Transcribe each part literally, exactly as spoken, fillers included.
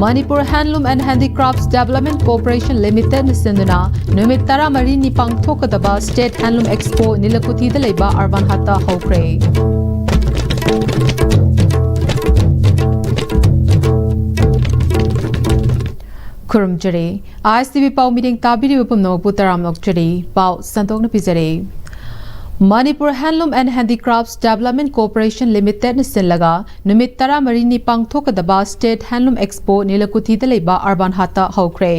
Manipur Handloom and Handicrafts Development Corporation Limited ꯅ ꯁꯤꯟꯗꯨꯅ ꯅꯨꯃꯤꯠ ꯇꯔꯥꯃꯔꯤꯅꯤ ꯄꯥꯡꯊꯣꯛꯀꯗꯕ State Handloom Expo ꯅꯤꯂꯀꯨꯊꯤꯗ ꯂꯩꯕ ꯑꯔꯕꯥꯟ ꯍꯥꯠꯇ ꯍꯧꯈ꯭ꯔꯦ꯫ ꯈꯨꯔꯨꯝꯖꯔꯤ꯫ ISTV ꯄꯥꯎ ꯃꯤꯠꯌꯦꯡ ꯇꯥꯕꯤꯔꯤꯕ ꯄꯨꯝꯅꯃꯛꯄꯨ ꯇꯔꯥꯝꯅ ꯑꯣꯛꯆꯔꯤ꯫ ꯄꯥꯎ ꯁꯟꯗꯣꯛꯅ ꯄꯤꯖꯔꯤ꯫ Manipur Handloom and Handicrafts Development Corporation Limited ꯅ ꯁꯤꯜꯂꯒ ꯅꯨꯃꯤꯠ ꯇꯔꯥꯃꯔꯤꯅꯤ ꯄꯥꯡꯊꯣꯛꯀꯗꯕ State Handloom Expo ꯅꯤꯂꯀꯨꯊꯤꯗ ꯂꯩꯕ ꯑꯔꯕꯥꯟ ꯍꯥꯠꯇ ꯍꯧꯈ꯭ꯔꯦ꯫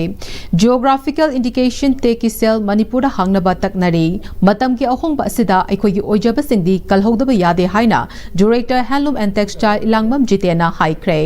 Geographical Indication ꯇꯦꯛꯀꯤ ꯁꯦꯜ ꯃꯅꯤꯄꯨꯔꯗ ꯍꯥꯡꯅꯕ ꯇꯛꯅꯔꯤ꯫ ꯃꯇꯝꯒꯤ ꯑꯍꯣꯡꯕ ꯑꯁꯤꯗ ꯑꯩꯈꯣꯏꯒꯤ ꯑꯣꯏꯖꯕꯁꯤꯡꯗꯤ ꯀꯜꯍꯧꯗꯕ ꯌꯥꯗꯦ ꯍꯥꯏꯅ Director Handloom and Textile ꯏꯂꯥꯡꯕꯝ ꯖꯤꯇꯦꯟꯅ ꯍꯥꯏꯈ꯭ꯔꯦ꯫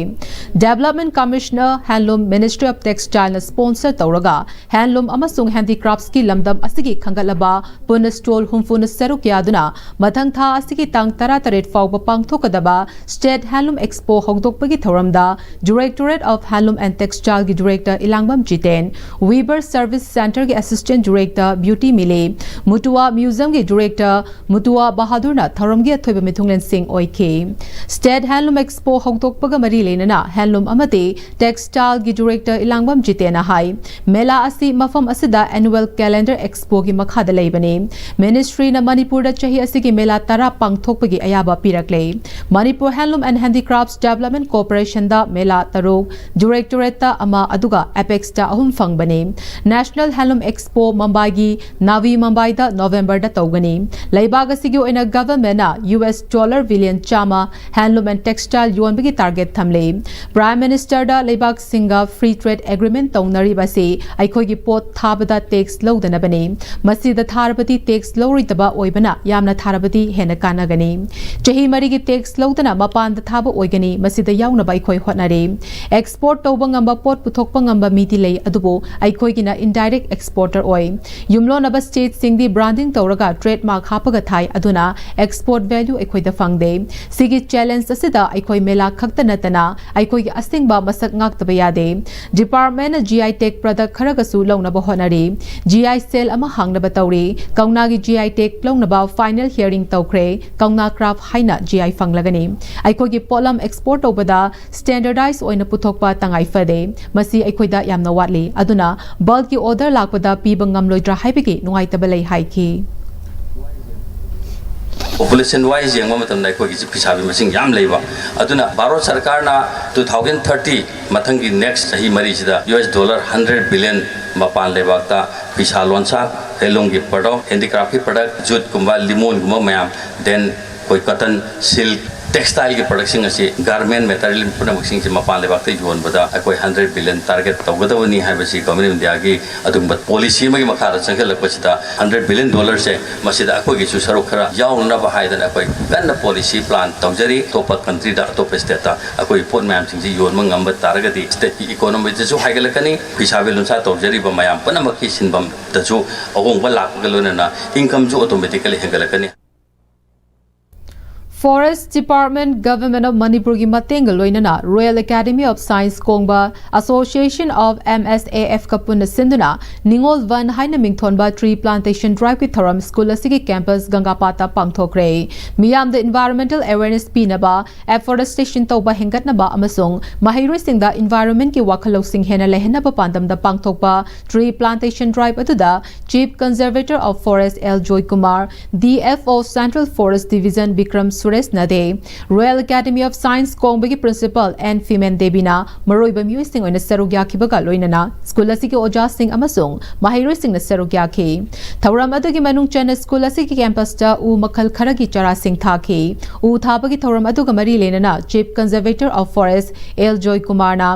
Development Commissioner Handloom, Ministry of Textile ꯅ sponsor ꯇꯧꯔꯒ handloom ꯑꯃꯁꯨꯡ handicrafts ꯀꯤ ꯂꯝꯗꯝ ꯑꯁꯤꯒꯤ ꯈꯟꯒꯠꯂꯕ ꯄꯨꯟꯅ stall ꯍꯨꯝꯐꯨꯅ ꯁꯔꯨꯛ ꯌꯥꯗꯨꯅ ꯃꯊꯪ ꯊꯥ ꯑꯁꯤꯒꯤ ꯇꯥꯡ ꯇꯔꯥꯇꯔꯦꯠ ꯐꯥꯎꯕ ꯄꯥꯡꯊꯣꯛꯀꯗꯕ State Handloom Expo ꯍꯧꯗꯣꯛꯄꯒꯤ ꯊꯧꯔꯝꯗ Directorate of Handloom and Textile ꯒꯤ Director Ilangbam Jiten, Weaver Service Center ꯒꯤ Assistant Director ꯕ꯭ꯌꯨꯇꯤ ꯃꯤꯂꯦ, ꯃꯨꯇꯨꯋꯥ Museum ꯒꯤ Director ꯃꯨꯇꯨꯋꯥ ꯕꯍꯥꯗꯨꯔꯅ ꯊꯧꯔꯝꯒꯤ ꯑꯊꯣꯏꯕ ꯃꯤꯊꯨꯡꯂꯦꯟꯁꯤꯡ ꯑꯣꯏꯈꯤ꯫ State Handloom Expo ꯍꯧꯗꯣꯛꯄꯒ ꯃꯔꯤ ꯂꯩꯅꯅ handloom ꯑꯃꯗꯤ textile ꯒꯤ Director ꯏꯂꯥꯡꯕꯝ ꯖꯤꯇꯦꯟꯅ ꯍꯥꯏ, ꯃꯦꯂꯥ ꯑꯁꯤ ꯃꯐꯝ ꯑꯁꯤꯗ annual calendar expo ꯒꯤ ꯃꯈꯥꯗ ꯂꯩꯕꯅꯤ꯫ Ministry ꯅ ꯃꯅꯤꯄꯨꯔꯗ ꯆꯍꯤ ꯑꯁꯤꯒꯤ ꯃꯦꯂꯥ ꯇꯔꯥ ꯄꯥꯡꯊꯣꯛꯄꯒꯤ ꯑꯌꯥꯕ ꯄꯤꯔꯛꯂꯦ꯫ Manipur Handloom and Handicrafts Development Corporation ꯗ ꯃꯦꯂꯥ ꯇꯔꯨꯛ, Directorate ꯇ ꯑꯃ, ꯑꯗꯨꯒ Apex ꯇ ꯑꯍꯨꯝ ꯐꯪꯕꯅꯤ꯫ National Handloom Expo ꯃꯨꯝꯕꯥꯏꯒꯤ ꯅꯥꯚꯤ ꯃꯨꯝꯕꯥꯏꯗ November ꯗ ꯇꯧꯒꯅꯤ꯫ ꯂꯩꯕꯥꯛ ꯑꯁꯤꯒꯤ ꯑꯣꯏꯅ government ꯅ US dollar billion ꯆꯥꯝꯃ handloom and textile ꯌꯣꯟꯕꯒꯤ target ꯊꯝꯂꯤ꯫ Prime Minister ꯗ ꯂꯩꯕꯥꯛꯁꯤꯡꯒ free trade agreement ꯇꯧꯅꯔꯤꯕ ꯑꯁꯤ ꯑꯩꯈꯣꯏꯒꯤ ꯄꯣꯠ ꯊꯥꯕꯗ tax ꯂꯧꯗꯅꯕꯅꯤ꯫ ꯃꯁꯤꯗ ꯊꯥꯔꯕꯗꯤ tax ꯂꯧꯔꯣꯏꯗꯕ ꯑꯣꯏꯕꯅ ꯌꯥꯝꯅ ꯊꯥꯔꯕꯗꯤ ꯍꯦꯟꯅ ꯀꯥꯟꯅꯒꯅꯤ꯫ ꯆꯍꯤ ꯃꯔꯤꯒꯤ tax ꯂꯧꯗꯅ ꯃꯄꯥꯟꯗ ꯊꯥꯕ ꯑꯣꯏꯒꯅꯤ꯫ ꯃꯁꯤꯗ ꯌꯥꯎꯅꯕ ꯑꯩꯈꯣꯏ ꯍꯣꯠꯅꯔꯤ꯫ Export ꯇꯧꯕ ꯉꯝꯕ, ꯄꯣꯠ ꯄꯨꯊꯣꯛꯄ ꯉꯝꯕ ꯃꯤꯗꯤ ꯂꯩ, ꯑꯗꯨꯕꯨ ꯑꯩꯈꯣꯏꯒꯤꯅ indirect exporter ꯑꯣꯏ꯫ ꯌꯨꯝꯂꯣꯟꯅꯕ state ꯁꯤꯡꯗꯤ branding ꯇꯧꯔꯒ trademark ꯍꯥꯞꯄꯒ ꯊꯥꯏ, ꯑꯗꯨꯅ export value ꯑꯩꯈꯣꯏꯗ ꯐꯪꯗꯦ꯫ ꯁꯤꯒꯤ challenge ꯑꯁꯤꯗ ꯑꯩꯈꯣꯏ ꯃꯦꯂꯥ ꯈꯛꯇ ꯅꯠꯇꯅ ꯑꯩꯈꯣꯏꯒꯤ ꯑꯁꯦꯡꯕ ꯃꯁꯛ ꯉꯥꯛꯇꯕ ꯌꯥꯗꯦ꯫ Department ꯅ GI tag product ꯈꯔꯒꯁꯨ ꯂꯧꯅꯕ ꯍꯣꯠꯅꯔꯤ꯫ GI cell ꯑꯃ ꯍꯥꯡꯅꯕ ꯇꯧꯔꯤ꯫ ꯀꯧꯅꯥꯒꯤ GI tag ꯂꯧꯅꯕ ꯐꯥꯏꯅꯦꯜ ꯍꯤꯌꯔꯤꯡ ꯇꯧꯈ꯭ꯔꯦ꯫ ꯀꯧꯅꯥ ꯀ꯭ꯔꯥꯐ ꯍꯥꯏꯅ ꯖꯤ ꯑꯥꯏ ꯐꯪꯂꯒꯅꯤ꯫ ꯑꯩꯈꯣꯏꯒꯤ ꯄꯣꯠꯂꯝ ꯑꯦꯛꯁꯄꯣꯔꯠ ꯇꯧꯕꯗ ꯁ꯭ꯇꯦꯟꯗꯔꯗꯥꯏꯖ ꯑꯣꯏꯅ ꯄꯨꯊꯣꯛꯄ ꯇꯉꯥꯏ ꯐꯗꯦ꯫ ꯃꯁꯤ ꯑꯩꯈꯣꯏꯗ ꯌꯥꯝꯅ ꯋꯥꯠꯂꯤ꯫ ꯑꯗꯨꯅ ꯕꯜꯛꯀꯤ ꯑꯣꯔꯗꯔ ꯂꯥꯛꯄꯗ ꯄꯤꯕ ꯉꯝꯂꯣꯏꯗ꯭ꯔꯥ ꯍꯥꯏꯕꯒꯤ ꯅꯨꯡꯉꯥꯏꯇꯕ ꯂꯩ ꯍꯥꯏꯈꯤ꯫ ꯄꯣꯄꯨꯂꯦꯁꯟ ꯋꯥꯏꯁ ꯌꯦꯡꯕ ꯃꯇꯝꯗ ꯑꯩꯈꯣꯏꯒꯤꯁꯨ ꯐꯤꯁꯥꯕꯤ ꯃꯁꯤꯡ ꯌꯥꯝ ꯂꯩꯕ꯫ ꯑꯗꯨꯅ ꯚꯥꯔꯠ ꯁꯔꯀꯥꯔꯅ two thousand thirty, ꯃꯊꯪꯒꯤ ꯅꯦꯛꯁ ꯆꯍꯤ ꯃꯔꯤꯁꯤꯗ U S dollar hundred billion ꯃꯄꯥꯟ ꯂꯩꯕꯥꯛꯇ ꯐꯤꯁꯥ ꯂꯣꯟꯁꯥ, ꯍꯦꯟꯂꯨꯝꯒꯤ ꯄ꯭ꯔꯗꯛ, ꯍꯦꯟꯗꯤꯀ꯭ꯔꯥꯐꯀꯤ ꯄ꯭ꯔꯗꯛ, ꯖꯨꯠꯀꯨꯝꯕ, ꯂꯤꯃꯣꯟꯒꯨꯝꯕ ꯃꯌꯥꯝ, then ꯑꯩꯈꯣꯏ ꯀꯇꯟ, ꯁꯤꯜꯛ, ꯇꯦꯛꯁꯇꯥꯏꯜꯒꯤ ꯄ꯭ꯔꯗꯛꯁꯤꯡ ꯑꯁꯤ, ꯒꯥꯔꯃꯦꯟ ꯃꯦꯇꯔꯤꯌꯦꯜ ꯄꯨꯝꯅꯃꯛꯁꯤꯡꯁꯤ ꯃꯄꯥꯟ ꯂꯩꯕꯥꯛꯇ ꯌꯣꯟꯕꯗ ꯑꯩꯈꯣꯏ hundred billion target ꯇꯧꯒꯗꯕꯅꯤ ꯍꯥꯏꯕꯁꯤ ꯒꯣꯚꯔꯟꯃꯦꯟ ꯑꯣꯐ ꯏꯟꯗꯤꯌꯥꯒꯤ ꯑꯗꯨꯒꯨꯝꯕ ꯄꯣꯂꯤꯁꯤ ꯑꯃꯒꯤ ꯃꯈꯥꯗ ꯆꯪꯁꯤꯜꯂꯛꯄꯁꯤꯗ, hundred billion dollarꯁꯦ ꯃꯁꯤꯗ ꯑꯩꯈꯣꯏꯒꯤꯁꯨ ꯁꯔꯨꯛ ꯈꯔ ꯌꯥꯎꯅꯅꯕ ꯍꯥꯏꯗꯅ ꯑꯩꯈꯣꯏ ꯀꯟꯅ ꯄꯣꯂꯤꯁꯤ ꯄ꯭ꯂꯥꯟ ꯇꯧꯖꯔꯤ꯫ ꯑꯇꯣꯞꯄ ꯀꯟꯇ꯭ꯔꯤꯗ, ꯑꯇꯣꯞꯄ ꯁ꯭ꯇꯦꯠꯇ ꯑꯩꯈꯣꯏ ꯄꯣꯠ ꯃꯌꯥꯝꯁꯤꯡꯁꯤ ꯌꯣꯟꯕ ꯉꯝꯕ ꯇꯥꯔꯒꯗꯤ ꯁ꯭ꯇꯦꯠꯀꯤ ꯏꯀꯣꯅꯣꯃꯤꯗꯁꯨ ꯍꯥꯏꯒꯠꯂꯛꯀꯅꯤ, ꯐꯤꯁꯥꯕꯤ ꯂꯣꯟꯁꯥ ꯇꯧꯖꯔꯤꯕ ꯃꯌꯥꯝ ꯄꯨꯝꯅꯃꯛꯀꯤ ꯁꯤꯟꯐꯝꯗꯁꯨ ꯑꯍꯣꯡꯕ ꯂꯥꯛꯄꯒ ꯂꯣꯏꯅꯅ ꯏꯟꯀꯝꯁꯨ automatically ꯍꯦꯟꯒꯠꯂꯛꯀꯅꯤ꯫ Forest Department, Government of ꯃꯅꯤꯄꯨꯔꯒꯤ ꯃꯇꯦꯡꯒ ꯂꯣꯏꯅꯅ Royal Academy of Science ꯀꯣꯡꯕ, Association of M S A Fꯀ ꯄꯨꯟꯅ ꯁꯤꯟꯗꯨꯅ ꯅꯤꯉꯣꯜ ꯕꯟ ꯍꯥꯏꯅ ꯃꯤꯡꯊꯣꯟꯕ tree plantation driveꯀꯤ ꯊꯧꯔꯝ ꯁ꯭ꯀꯨꯜ ꯑꯁꯤꯒꯤ ꯀꯦꯝꯄꯁ ꯒꯪꯒꯥꯄꯥꯠꯇ ꯄꯥꯡꯊꯣꯛꯈ꯭ꯔꯦ꯫ ꯃꯤꯌꯥꯝꯗ environmental awareness ꯄꯤꯅꯕ, afforestation ꯇꯧꯕ ꯍꯦꯟꯒꯠꯅꯕ ꯑꯃꯁꯨꯡ ꯃꯍꯩꯔꯣꯏꯁꯤꯡꯗ environmentꯀꯤ ꯋꯥꯈꯜ ꯂꯧꯁꯤꯡ ꯍꯦꯟꯅ ꯂꯩꯍꯟꯅꯕ ꯄꯥꯟꯗꯝꯗ ꯄꯥꯡꯊꯣꯛꯄ tree plantation drive ꯑꯗꯨꯗ Chief Conservator of Forest L Joykumar, D F O Central Forest Division Bikram Suresh Nade, Royal Academy of Science ꯀꯣꯡꯕꯒꯤ Principal ꯑꯦꯟ ꯐꯤꯃꯦꯟ ꯗꯦꯕꯤꯅ ꯃꯔꯨꯑꯣꯏꯕ ꯃꯤꯑꯣꯏꯁꯤꯡ ꯑꯣꯏꯅ ꯁꯔꯨꯛ ꯌꯥꯈꯤꯕꯒ ꯂꯣꯏꯅꯅ ꯁ꯭ꯀꯨꯜ ꯑꯁꯤꯒꯤ ꯑꯣꯖꯥꯁꯤꯡ ꯑꯃꯁꯨꯡ ꯃꯍꯩꯔꯣꯏꯁꯤꯡꯅ ꯁꯔꯨꯛ ꯌꯥꯈꯤ꯫ ꯊꯧꯔꯝ ꯑꯗꯨꯒꯤ ꯃꯅꯨꯡ ꯆꯟꯅ ꯁ꯭ꯀꯨꯜ ꯑꯁꯤꯒꯤ ꯀꯦꯝꯄꯁꯇ ꯎ ꯃꯈꯜ ꯈꯔꯒꯤ ꯆꯥꯔꯥꯁꯤꯡ ꯊꯥꯈꯤ꯫ ꯎ ꯊꯥꯕꯒꯤ ꯊꯧꯔꯝ ꯑꯗꯨꯒ ꯃꯔꯤ ꯂꯩꯅꯅ Chief Conservator of Forest L ꯖꯣꯏꯀꯨꯃꯥꯔꯅ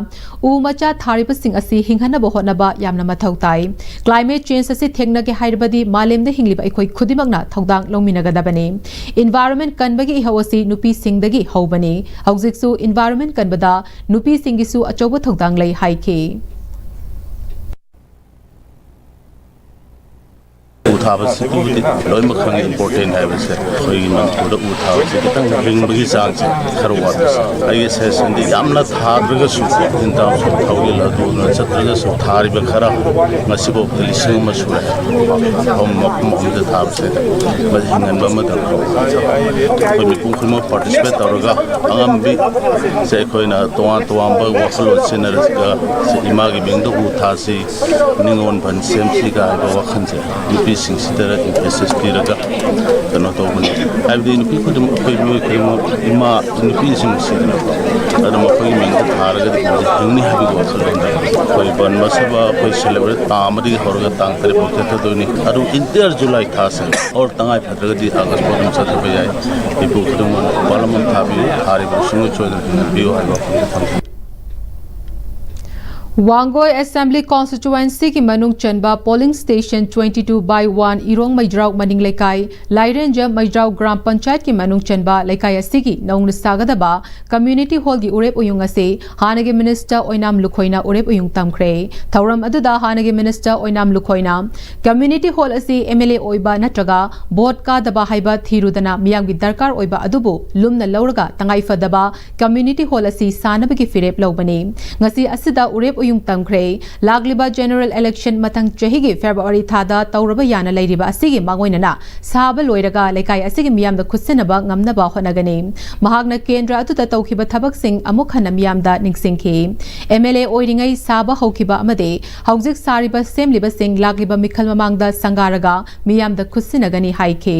ꯎ ꯃꯆꯥ ꯊꯥꯔꯤꯕꯁꯤꯡ ꯑꯁꯤ ꯍꯤꯡꯍꯟꯅꯕ ꯍꯣꯠꯅꯕ ꯌꯥꯝꯅ ꯃꯊꯧ ꯇꯥꯏ꯫ Climate change ꯑꯁꯤ ꯊꯦꯡꯅꯒꯦ ꯍꯥꯏꯔꯕꯗꯤ ꯃꯥꯂꯦꯝꯗ ꯍꯤꯡꯂꯤꯕ ꯑꯩꯈꯣꯏ ꯈꯨꯗꯤꯡꯃꯛꯅ ꯊꯧꯗꯥꯡ ꯂꯧꯃꯤꯟꯅꯒꯗꯕꯅꯤ꯫ Environment ꯀꯟꯕꯒꯤ ꯏꯍꯧ ꯑꯁꯤ ꯅꯨꯄꯤꯁꯤꯡꯗꯒꯤ ꯍꯧꯕꯅꯤ꯫ ꯍꯧꯖꯤꯛꯁꯨ environment ꯀꯟꯕꯗ ꯅꯨꯄꯤꯁꯤꯡꯒꯤꯁꯨ ꯑꯆꯧꯕ ꯊꯧꯗꯥꯡ ꯂꯩ ꯍꯥꯏꯈꯤ꯫ ꯎ ꯊꯥꯕꯁꯤꯕꯨꯗꯤ ꯂꯣꯏꯅꯃꯛ ꯈꯪꯉꯤ, ꯏꯝꯄꯣꯔꯇꯦꯟ ꯍꯥꯏꯕꯁꯦ꯫ ꯑꯩꯈꯣꯏꯒꯤ ꯃꯅꯤꯄꯨꯔꯗ ꯎ ꯊꯥꯕꯁꯤ ꯈꯤꯇꯪ ꯍꯤꯡꯕꯒꯤ ꯆꯥꯡꯁꯦ ꯈꯔ ꯋꯥꯠꯄꯁꯦ꯫ ꯑꯩꯒꯤ ꯁꯖꯦꯁꯟꯗꯤ ꯌꯥꯝꯅ ꯊꯥꯗ꯭ꯔꯒꯁꯨ, in terms of ꯊꯧꯒꯤ ꯂꯥꯗꯨꯅ ꯆꯠꯇ꯭ꯔꯒꯁꯨ, ꯊꯥꯔꯤꯕ ꯈꯔ ꯉꯁꯤꯐꯥꯎꯗ ꯂꯤꯁꯤꯡ ꯑꯃ ꯁꯨꯔꯦ꯫ ꯃꯐꯝ, ꯃꯐꯝ ꯑꯃꯗ ꯊꯥꯕꯁꯦ꯫ ꯃꯁꯤ ꯍꯤꯡꯍꯟꯕ ꯑꯃ ꯗꯔꯀꯥꯔ ꯑꯣꯏ꯫ ꯑꯩꯈꯣꯏ ꯃꯤꯄꯨꯝ ꯈꯨꯗꯤꯡꯃꯛ ꯄꯥꯔꯇꯤꯁꯤꯄꯦꯠ ꯇꯧꯔꯒ ꯑꯉꯝꯕꯤꯁꯦ ꯑꯩꯈꯣꯏꯅ ꯇꯣꯉꯥꯟ ꯇꯣꯉꯥꯟꯕ ꯋꯥꯈꯜꯂꯣꯟ ꯁꯤꯖꯤꯟꯅꯔꯒ ꯏꯃꯥꯒꯤ ꯃꯤꯡꯗ ꯎ ꯊꯥꯁꯤ, ꯅꯤꯉꯣꯜ ꯐꯟ ꯁꯦꯝꯁꯤ ꯀꯥꯏꯕ ꯋꯥꯈꯜꯁꯦ ꯅꯨꯄꯤꯁꯤꯡꯁꯤꯗ ꯏꯝꯐꯦꯁꯤꯁ ꯄꯤꯔꯒ ꯀꯩꯅꯣ ꯇꯧꯕꯅꯤ꯫ ꯍꯥꯏꯕꯗꯤ ꯅꯨꯄꯤ ꯈꯨꯗꯤꯡꯃꯛ, ꯑꯩꯈꯣꯏ ꯃꯤꯑꯣꯏ ꯈꯨꯗꯤꯡꯃꯛ ꯏꯃꯥ, ꯅꯨꯄꯤꯁꯤꯡꯁꯤꯗꯅꯀꯣ, ꯑꯗꯨꯅ ꯃꯈꯣꯏꯒꯤ ꯃꯤꯡꯗ ꯊꯥꯔꯒꯗꯤ ꯎꯁꯦ ꯍꯤꯡꯅꯤ ꯍꯥꯏꯕꯒꯤ ꯋꯥꯈꯜꯂꯣꯟꯗ ꯑꯩꯈꯣꯏ ꯕꯟ ꯃꯁꯕ ꯑꯩꯈꯣꯏ ꯁꯦꯂꯦꯕ꯭ꯔꯦꯠ ꯇꯥꯡ ꯑꯃꯗꯒꯤ ꯍꯧꯔꯒ ꯇꯥꯡ ꯇꯔꯦꯠ ꯐꯥꯎ ꯆꯠꯊꯗꯣꯏꯅꯤ꯫ ꯑꯗꯨ ꯏꯟꯇꯤꯌꯔ ꯖꯨꯂꯥꯏ ꯊꯥꯁꯦ ꯑꯣꯔ ꯇꯉꯥꯏ ꯐꯗ꯭ꯔꯒꯗꯤ ꯑꯥꯒꯁ ꯐꯥꯎ ꯑꯗꯨꯝ ꯆꯠꯊꯕ ꯌꯥꯏ꯫ ꯃꯤꯄꯨꯝ ꯈꯨꯗꯤꯡꯃꯛꯅ ꯎꯄꯥꯜ ꯑꯃ ꯊꯥꯕꯤꯌꯨ, ꯊꯥꯔꯤꯕ ꯁꯨꯡꯁꯣꯏ ꯁꯣꯏꯗꯅ ꯍꯤꯡꯍꯟꯕꯤꯌꯨ ꯍꯥꯏꯕ ꯋꯥꯐꯝꯗ ꯊꯝꯖꯒꯦ꯫ ꯋꯥꯡꯒꯣꯏ ꯑꯦꯁꯦꯝꯕ꯭ꯂꯤ ꯀꯣꯟꯁꯇꯤꯇ꯭ꯋꯦꯟꯁꯤꯒꯤ ꯃꯅꯨꯡ ꯆꯟꯕ polling station twenty two by one ꯏꯔꯣꯡ ꯃꯩꯖ꯭ꯔꯥꯎ ꯃꯅꯤꯡ ꯂꯩꯀꯥꯏ, ꯂꯥꯏꯔꯦꯟꯖꯝ ꯃꯩꯖ꯭ꯔꯥꯎ ꯒ꯭ꯔꯥꯝ ꯄꯟꯆꯥꯌꯠꯀꯤ ꯃꯅꯨꯡ ꯆꯟꯕ ꯂꯩꯀꯥꯏ ꯑꯁꯤꯒꯤ ꯅꯧꯅ ꯁꯥꯒꯗꯕ ꯀꯝꯃ꯭ꯌꯨꯅꯤꯇꯤ ꯍꯣꯜꯒꯤ ꯎꯔꯦꯞ ꯎꯌꯨꯡ ꯑꯁꯤ ꯍꯥꯟꯅꯒꯤ ꯃꯤꯅꯤꯁꯇꯔ ꯑꯣꯏꯅꯥꯝ ꯂꯨꯈꯣꯏꯅ ꯎꯔꯦꯞ ꯎꯌꯨꯡ ꯇꯝꯈ꯭ꯔꯦ꯫ ꯊꯧꯔꯝ ꯑꯗꯨꯗ ꯍꯥꯟꯅꯒꯤ ꯃꯤꯅꯤꯁꯇꯔ ꯑꯣꯏꯅꯥꯝ ꯂꯨꯈꯣꯏꯅ ꯀꯝꯃ꯭ꯌꯨꯅꯤꯇꯤ ꯍꯣꯜ ꯑꯁꯤ ꯑꯦꯝ ꯑꯦꯜ ꯑꯦ ꯑꯣꯏꯕ ꯅꯠꯇ꯭ꯔꯒ ꯚꯣꯠ ꯀꯥꯗꯕ ꯍꯥꯏꯕ ꯊꯤꯔꯨꯗꯅ ꯃꯤꯌꯥꯝꯒꯤ ꯗꯔꯀꯥꯔ ꯑꯣꯏꯕ ꯑꯗꯨꯕꯨ ꯂꯨꯝꯅ ꯂꯧꯔꯒ ꯇꯉꯥꯏꯐꯗꯕ ꯀꯝꯃ꯭ꯌꯨꯅꯤꯇꯤ ꯍꯣꯜ ꯑꯁꯤ ꯁꯥꯅꯕꯒꯤ ꯐꯤꯔꯦꯞ ꯂꯧꯕꯅꯤ꯫ ꯉꯁꯤ ꯑꯁꯤꯗ ꯎꯔꯦꯞ ꯎꯌꯨꯡ ꯇꯝꯈ꯭ꯔꯦ꯫ ꯂꯥꯛꯂꯤꯕ ꯖꯦꯅꯔꯦꯜ ꯏꯂꯦꯛꯁꯟ ꯃꯊꯪ ꯆꯍꯤꯒꯤ ꯐꯦꯕ꯭ꯔꯨꯋꯥꯔꯤ ꯊꯥꯗ ꯇꯧꯔꯕ ꯌꯥꯅ ꯂꯩꯔꯤꯕ ꯑꯁꯤꯒꯤ ꯃꯥꯡꯑꯣꯏꯅꯅ ꯁꯥꯕ ꯂꯣꯏꯔꯒ ꯂꯩꯀꯥꯏ ꯑꯁꯤꯒꯤ ꯃꯤꯌꯥꯝꯗ ꯈꯨꯠꯁꯤꯟꯅꯕ ꯉꯝꯅꯕ ꯍꯣꯠꯅꯒꯅꯤ꯫ ꯃꯍꯥꯛꯅ ꯀꯦꯟꯗ꯭ꯔ ꯑꯗꯨꯗ ꯇꯧꯈꯤꯕ ꯊꯕꯛꯁꯤꯡ ꯑꯃꯨꯛ ꯍꯟꯅ ꯃꯤꯌꯥꯝꯗ ꯅꯤꯡꯁꯤꯡꯈꯤ꯫ ꯑꯦꯝ ꯑꯦꯜ ꯑꯦ ꯑꯣꯏꯔꯤꯉꯩ ꯁꯥꯕ ꯍꯧꯈꯤꯕ ꯑꯃꯗꯤ ꯍꯧꯖꯤꯛ ꯁꯥꯔꯤꯕ ꯁꯦꯝꯂꯤꯕꯁꯤꯡ ꯂꯥꯛꯂꯤꯕ ꯃꯤꯈꯜ ꯃꯃꯥꯡꯗ ꯁꯪꯒꯥꯔꯒ ꯃꯤꯌꯥꯝꯗ ꯈꯨꯠꯁꯤꯟꯅꯒꯅꯤ ꯍꯥꯏꯈꯤ꯫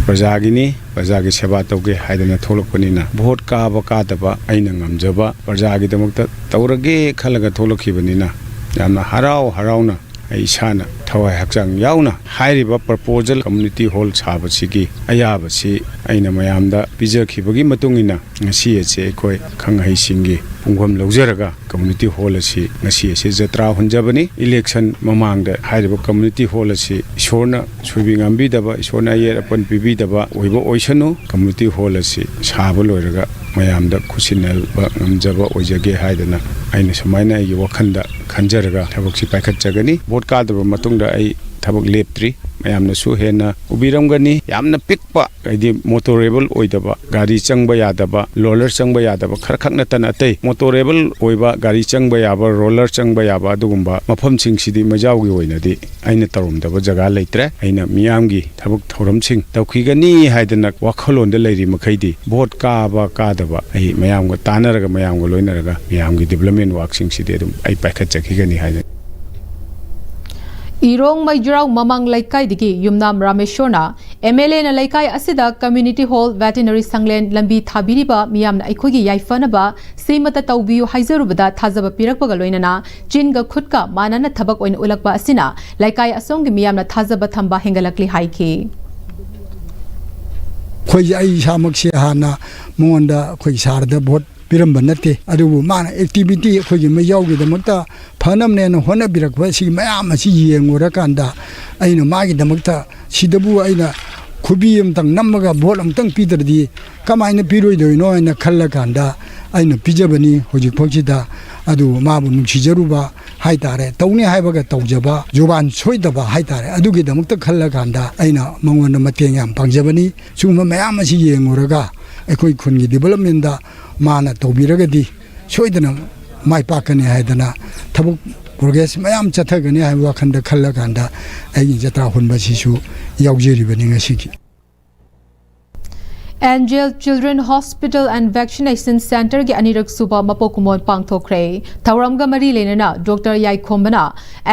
ꯄ꯭ꯔꯖꯥꯒꯤꯅꯤ, ꯄ꯭ꯔꯖꯥꯒꯤ ꯁꯦꯕꯥ ꯇꯧꯒꯦ ꯍꯥꯏꯗꯅ ꯊꯣꯛꯂꯛꯄꯅꯤꯅ, ꯚꯣꯠ ꯀꯥꯕ ꯀꯥꯗꯕ ꯑꯩꯅ ꯉꯝꯖꯕ ꯄ꯭ꯔꯖꯥꯒꯤꯗꯃꯛꯇ ꯇꯧꯔꯒꯦ ꯈꯜꯂꯒ ꯊꯣꯛꯂꯛꯈꯤꯕꯅꯤꯅ, ꯌꯥꯝꯅ ꯍꯔꯥꯎ ꯍꯔꯥꯎꯅ ꯑꯩ ꯏꯁꯥꯅ ꯊꯋꯥꯏ ꯍꯛꯆꯥꯡ ꯌꯥꯎꯅ ꯍꯥꯏꯔꯤꯕ ꯄ꯭ꯔꯄꯣꯖꯦꯜ ꯀꯝꯃ꯭ꯌꯨꯅꯤꯇꯤ ꯍꯣꯜ ꯁꯥꯕꯁꯤꯒꯤ ꯑꯌꯥꯕꯁꯤ ꯑꯩꯅ ꯃꯌꯥꯝꯗ ꯄꯤꯖꯈꯤꯕꯒꯤ ꯃꯇꯨꯡ ꯏꯟꯅ ꯉꯁꯤ ꯑꯁꯤ ꯑꯩꯈꯣꯏ ꯑꯈꯪ ꯑꯍꯩꯁꯤꯡꯒꯤ ꯄꯨꯡꯐꯝ ꯂꯧꯖꯔꯒ ꯀꯝꯃ꯭ꯌꯨꯅꯤꯇꯤ ꯍꯣꯜ ꯑꯁꯤ ꯉꯁꯤ ꯑꯁꯤ ꯖꯇ꯭ꯔꯥ ꯍꯨꯟꯖꯕꯅꯤ꯫ ꯏꯂꯦꯛꯁꯟ ꯃꯃꯥꯡꯗ ꯍꯥꯏꯔꯤꯕ ꯀꯝꯃ꯭ꯌꯨꯅꯤꯇꯤ ꯍꯣꯜ ꯑꯁꯤ ꯏꯁꯣꯔꯅ ꯁꯣꯏꯕꯤ ꯉꯥꯝꯕꯤꯗꯕ, ꯏꯁꯣꯔꯅ ꯑꯌꯦꯠ ꯑꯄꯟ ꯄꯤꯕꯤꯗꯕ ꯑꯣꯏꯕ ꯑꯣꯏꯁꯅꯨ꯫ ꯀꯝꯃ꯭ꯌꯨꯅꯤꯇꯤ ꯍꯣꯜ ꯑꯁꯤ ꯁꯥꯕ ꯂꯣꯏꯔꯒ ꯃꯌꯥꯝꯗ ꯈꯨꯠꯁꯤꯟꯅꯕ ꯉꯝꯖꯕ ꯑꯣꯏꯖꯒꯦ ꯍꯥꯏꯗꯅ ꯑꯩꯅ ꯁꯨꯃꯥꯏꯅ ꯑꯩꯒꯤ ꯋꯥꯈꯜꯗ ꯈꯟꯖꯔꯒ ꯊꯕꯛꯁꯤ ꯄꯥꯏꯈꯠꯆꯒꯅꯤ꯫ ꯚꯣꯠ ꯀꯥꯗꯕ ꯃꯇꯨꯡꯗ ꯑꯩ ꯊꯕꯛ ꯂꯦꯞꯇ꯭ꯔꯤ꯫ ꯃꯌꯥꯝꯅꯁꯨ ꯍꯦꯟꯅ ꯎꯕꯤꯔꯝꯒꯅꯤ꯫ ꯌꯥꯝꯅ ꯄꯤꯛꯄ, ꯍꯥꯏꯗꯤ ꯃꯣꯇꯣꯔꯦꯕꯜ ꯑꯣꯏꯗꯕ, ꯒꯥꯔꯤ ꯆꯪꯕ ꯌꯥꯗꯕ, ꯂꯣꯂꯔ ꯆꯪꯕ ꯌꯥꯗꯕ ꯈꯔꯈꯛ ꯅꯠꯇꯅ ꯑꯇꯩ ꯃꯣꯇꯣꯔꯦꯕꯜ ꯑꯣꯏꯕ, ꯒꯥꯔꯤ ꯆꯪꯕ ꯌꯥꯕ, ꯔꯣꯂꯔ ꯆꯪꯕ ꯌꯥꯕ ꯑꯗꯨꯒꯨꯝꯕ ꯃꯐꯝꯁꯤꯡꯁꯤꯗꯤ ꯃꯩꯖꯥꯎꯒꯤ ꯑꯣꯏꯅꯗꯤ ꯑꯩꯅ ꯇꯧꯔꯝꯗꯕ ꯖꯒꯥ ꯂꯩꯇ꯭ꯔꯦ꯫ ꯑꯩꯅ ꯃꯤꯌꯥꯝꯒꯤ ꯊꯕꯛ ꯊꯧꯔꯝꯁꯤꯡ ꯇꯧꯈꯤꯒꯅꯤ ꯍꯥꯏꯗꯅ ꯋꯥꯈꯜꯂꯣꯟꯗ ꯂꯩꯔꯤ ꯃꯈꯩꯗꯤ ꯚꯣꯠ ꯀꯥꯕ ꯀꯥꯗꯕ ꯑꯩ ꯃꯌꯥꯝꯒ ꯇꯥꯟꯅꯔꯒ, ꯃꯌꯥꯝꯒ ꯂꯣꯏꯅꯔꯒ ꯃꯌꯥꯝꯒꯤ ꯗꯤꯕ꯭ꯂꯞꯃꯦꯟ ꯋꯥꯔꯛꯁꯤꯡꯁꯤꯗꯤ ꯑꯗꯨꯝ ꯑꯩ ꯄꯥꯏꯈꯠꯆꯈꯤꯒꯅꯤ ꯍꯥꯏꯅ꯫ ꯏꯔꯣꯡ ꯃꯩꯖ꯭ꯔꯥꯎ ꯃꯃꯥꯡ ꯂꯩꯀꯥꯏꯗꯒꯤ ꯌꯨꯝꯅꯥꯝ ꯔꯥꯃꯦꯁꯣꯔꯅ ꯑꯦꯝ ꯑꯦꯜ ꯑꯦꯅ ꯂꯩꯀꯥꯏ ꯑꯁꯤꯗ ꯀꯝꯃ꯭ꯌꯨꯅꯤꯇꯤ ꯍꯣꯜ, ꯚꯦꯇꯤꯅꯔꯤ ꯁꯪꯂꯦꯟ, ꯂꯝꯕꯤ ꯊꯥꯕꯤꯔꯤꯕ ꯃꯤꯌꯥꯝꯅ ꯑꯩꯈꯣꯏꯒꯤ ꯌꯥꯏꯐꯅꯕ ꯁꯤꯃꯇ ꯇꯧꯕꯤꯌꯨ ꯍꯥꯏꯖꯔꯨꯕꯗ ꯊꯥꯖꯕ ꯄꯤꯔꯛꯄꯒ ꯂꯣꯏꯅꯅ ꯆꯤꯟꯒ ꯈꯨꯠꯀ ꯃꯥꯟꯅꯅ ꯊꯕꯛ ꯑꯣꯏꯅ ꯎꯠꯂꯛꯄ ꯑꯁꯤꯅ ꯂꯩꯀꯥꯏ ꯑꯁꯣꯝꯒꯤ ꯃꯤꯌꯥꯝꯅ ꯊꯥꯖꯕ ꯊꯝꯕ ꯍꯦꯟꯒꯠꯂꯛꯂꯤ ꯍꯥꯏꯈꯤ꯫ ꯑꯩꯈꯣꯏꯁꯦ, ꯑꯩ ꯏꯁꯥꯃꯛꯁꯦ ꯍꯥꯟꯅ ꯃꯉꯣꯟꯗ ꯑꯩꯈꯣꯏ ꯁꯥꯔꯗ ꯚꯣꯠ ꯄꯤꯔꯝꯕ ꯅꯠꯇꯦ, ꯑꯗꯨꯕꯨ ꯃꯥꯅ ꯑꯦꯛꯇꯤꯚꯤꯇꯤ ꯑꯩꯈꯣꯏꯒꯤ ꯃꯩꯖꯥꯎꯒꯤꯗꯃꯛꯇ ꯐꯅꯕꯅꯦꯅ ꯍꯣꯠꯅꯕꯤꯔꯛꯄ ꯑꯁꯤꯒꯤ ꯃꯌꯥꯝ ꯑꯁꯤ ꯌꯦꯡꯉꯨꯔꯀꯥꯟꯗ ꯑꯩꯅ ꯃꯥꯒꯤꯗꯃꯛꯇ ꯁꯤꯗꯕꯨ ꯑꯩꯅ ꯈꯨꯕꯤ ꯑꯃꯇꯪ ꯅꯝꯃꯒ ꯚꯣꯠ ꯑꯃꯇꯪ ꯄꯤꯗ꯭ꯔꯗꯤ ꯀꯃꯥꯏꯅ ꯄꯤꯔꯣꯏꯗꯣꯏꯅꯣ ꯍꯥꯏꯅ ꯈꯜꯂꯀꯥꯟꯗ ꯑꯩꯅ ꯄꯤꯖꯕꯅꯤ ꯍꯧꯖꯤꯛꯐꯥꯎꯁꯤꯗ꯫ ꯑꯗꯨ ꯃꯥꯕꯨ ꯅꯨꯡꯁꯤꯖꯔꯨꯕ ꯍꯥꯏꯇꯥꯔꯦ, ꯇꯧꯅꯤ ꯍꯥꯏꯕꯒ ꯇꯧꯖꯕ, ꯖꯨꯕꯥꯟ ꯁꯣꯏꯗꯕ ꯍꯥꯏꯇꯥꯔꯦ, ꯑꯗꯨꯒꯤꯗꯃꯛꯇ ꯈꯜꯂꯀꯥꯟꯗ ꯑꯩꯅ ꯃꯉꯣꯟꯗ ꯃꯇꯦꯡ ꯌꯥꯝ ꯄꯥꯡꯖꯕꯅꯤ꯫ ꯁꯤꯒꯨꯝꯕ ꯃꯌꯥꯝ ꯑꯁꯤ ꯌꯦꯡꯉꯨꯔꯒ ꯑꯩꯈꯣꯏ ꯈꯨꯟꯒꯤ ꯗꯤꯕꯂꯞꯃꯦꯟꯗ ꯃꯥꯅ ꯇꯧꯕꯤꯔꯒꯗꯤ ꯁꯣꯏꯗꯅ ꯃꯥꯏ ꯄꯥꯛꯀꯅꯤ ꯍꯥꯏꯗꯅ, ꯊꯕꯛ ꯄ꯭ꯔꯣꯒ꯭ꯔꯦꯁ ꯃꯌꯥꯝ ꯆꯠꯊꯒꯅꯤ ꯍꯥꯏꯕ ꯋꯥꯈꯜꯗ ꯈꯜꯂꯀꯥꯟꯗ ꯑꯩꯒꯤ ꯖꯇ꯭ꯔꯥ ꯍꯨꯟꯕꯁꯤꯁꯨ ꯌꯥꯎꯖꯔꯤꯕꯅꯤ ꯉꯁꯤꯒꯤ꯫ Angel Children Hospital and Vaccination Centreꯒꯤ ꯑꯅꯤꯔꯛ ꯁꯨꯕ ꯃꯄꯣꯛ ꯀꯨꯝꯑꯣꯟ ꯄꯥꯡꯊꯣꯛꯈ꯭ꯔꯦ꯫ ꯊꯧꯔꯝꯒ ꯃꯔꯤ ꯂꯩꯅꯅ ꯗꯣꯛꯇꯔ ꯌꯥꯏꯈꯣꯝꯕꯅ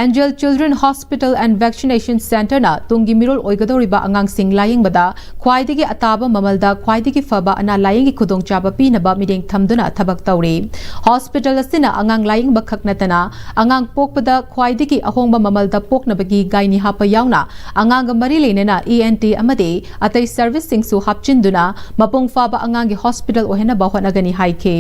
Angel Children Hospital and Vaccination Centreꯅ ꯇꯨꯡꯒꯤ ꯃꯤꯔꯣꯜ ꯑꯣꯏꯒꯗꯧꯔꯤꯕ ꯑꯉꯥꯡꯁꯤꯡ ꯂꯥꯌꯦꯡꯕꯗ ꯈ꯭ꯋꯥꯏꯗꯒꯤ ꯑꯇꯥꯕ ꯃꯃꯜꯗ ꯈ꯭ꯋꯥꯏꯗꯒꯤ ꯐꯕ ꯑꯅꯥ ꯂꯥꯌꯦꯡꯒꯤ ꯈꯨꯗꯣꯡꯆꯥꯕ ꯄꯤꯅꯕ ꯃꯤꯠꯌꯦꯡ ꯊꯝꯗꯨꯅ ꯊꯕꯛ ꯇꯧꯔꯤ꯫ ꯍꯣꯁꯄꯤꯇꯥꯜ ꯑꯁꯤꯅ ꯑꯉꯥꯡ ꯂꯥꯌꯦꯡꯕ ꯈꯛ ꯅꯠꯇꯅ ꯑꯉꯥꯡ ꯄꯣꯛꯄꯗ ꯈ꯭ꯋꯥꯏꯗꯒꯤ ꯑꯍꯣꯡꯕ ꯃꯃꯜꯗ ꯄꯣꯛꯅꯕꯒꯤ ꯒꯥꯏꯅꯤ ꯍꯥꯞꯄ ꯌꯥꯎꯅ ꯑꯉꯥꯡꯒ ꯃꯔꯤ ꯂꯩꯅꯅ ꯏ ꯑꯦꯟ ꯇꯤ ꯑꯃꯗꯤ ꯑꯇꯩ ꯁꯔꯚꯤꯁꯁꯤꯡꯁꯨ ꯍꯥꯞꯆꯤꯟꯗꯨꯅ ꯃꯄꯨꯡ ꯐꯥꯕ ꯑꯉꯥꯡꯒꯤ ꯍꯣꯁꯄꯤꯇꯥꯜ ꯑꯣꯏꯍꯟꯅꯕ ꯍꯣꯠꯅꯒꯅꯤ ꯍꯥꯏꯈꯤ꯫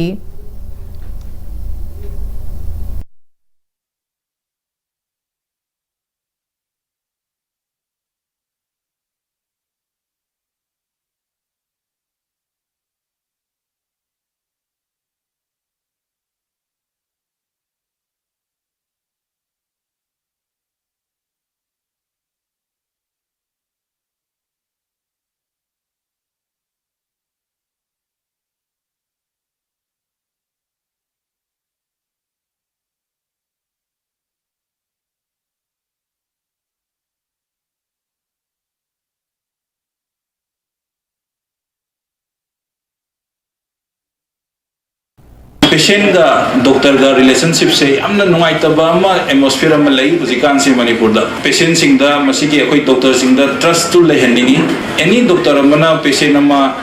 Patientꯒ doctorꯒ relationshipꯁꯦ ꯌꯥꯝꯅ ꯅꯨꯡꯉꯥꯏꯇꯕ ꯑꯃ, atmosphere ꯑꯃ ꯂꯩ ꯍꯧꯖꯤꯛꯀꯥꯟꯁꯤ ꯃꯅꯤꯄꯨꯔꯗ꯫ Patientꯁꯤꯡꯗ ꯃꯁꯤꯒꯤ ꯑꯩꯈꯣꯏ doctorꯁꯤꯡꯗ trustꯇꯨ ꯂꯩꯍꯟꯅꯤꯡꯉꯤ꯫ Any doctor ꯑꯃꯅ patient ꯑꯃ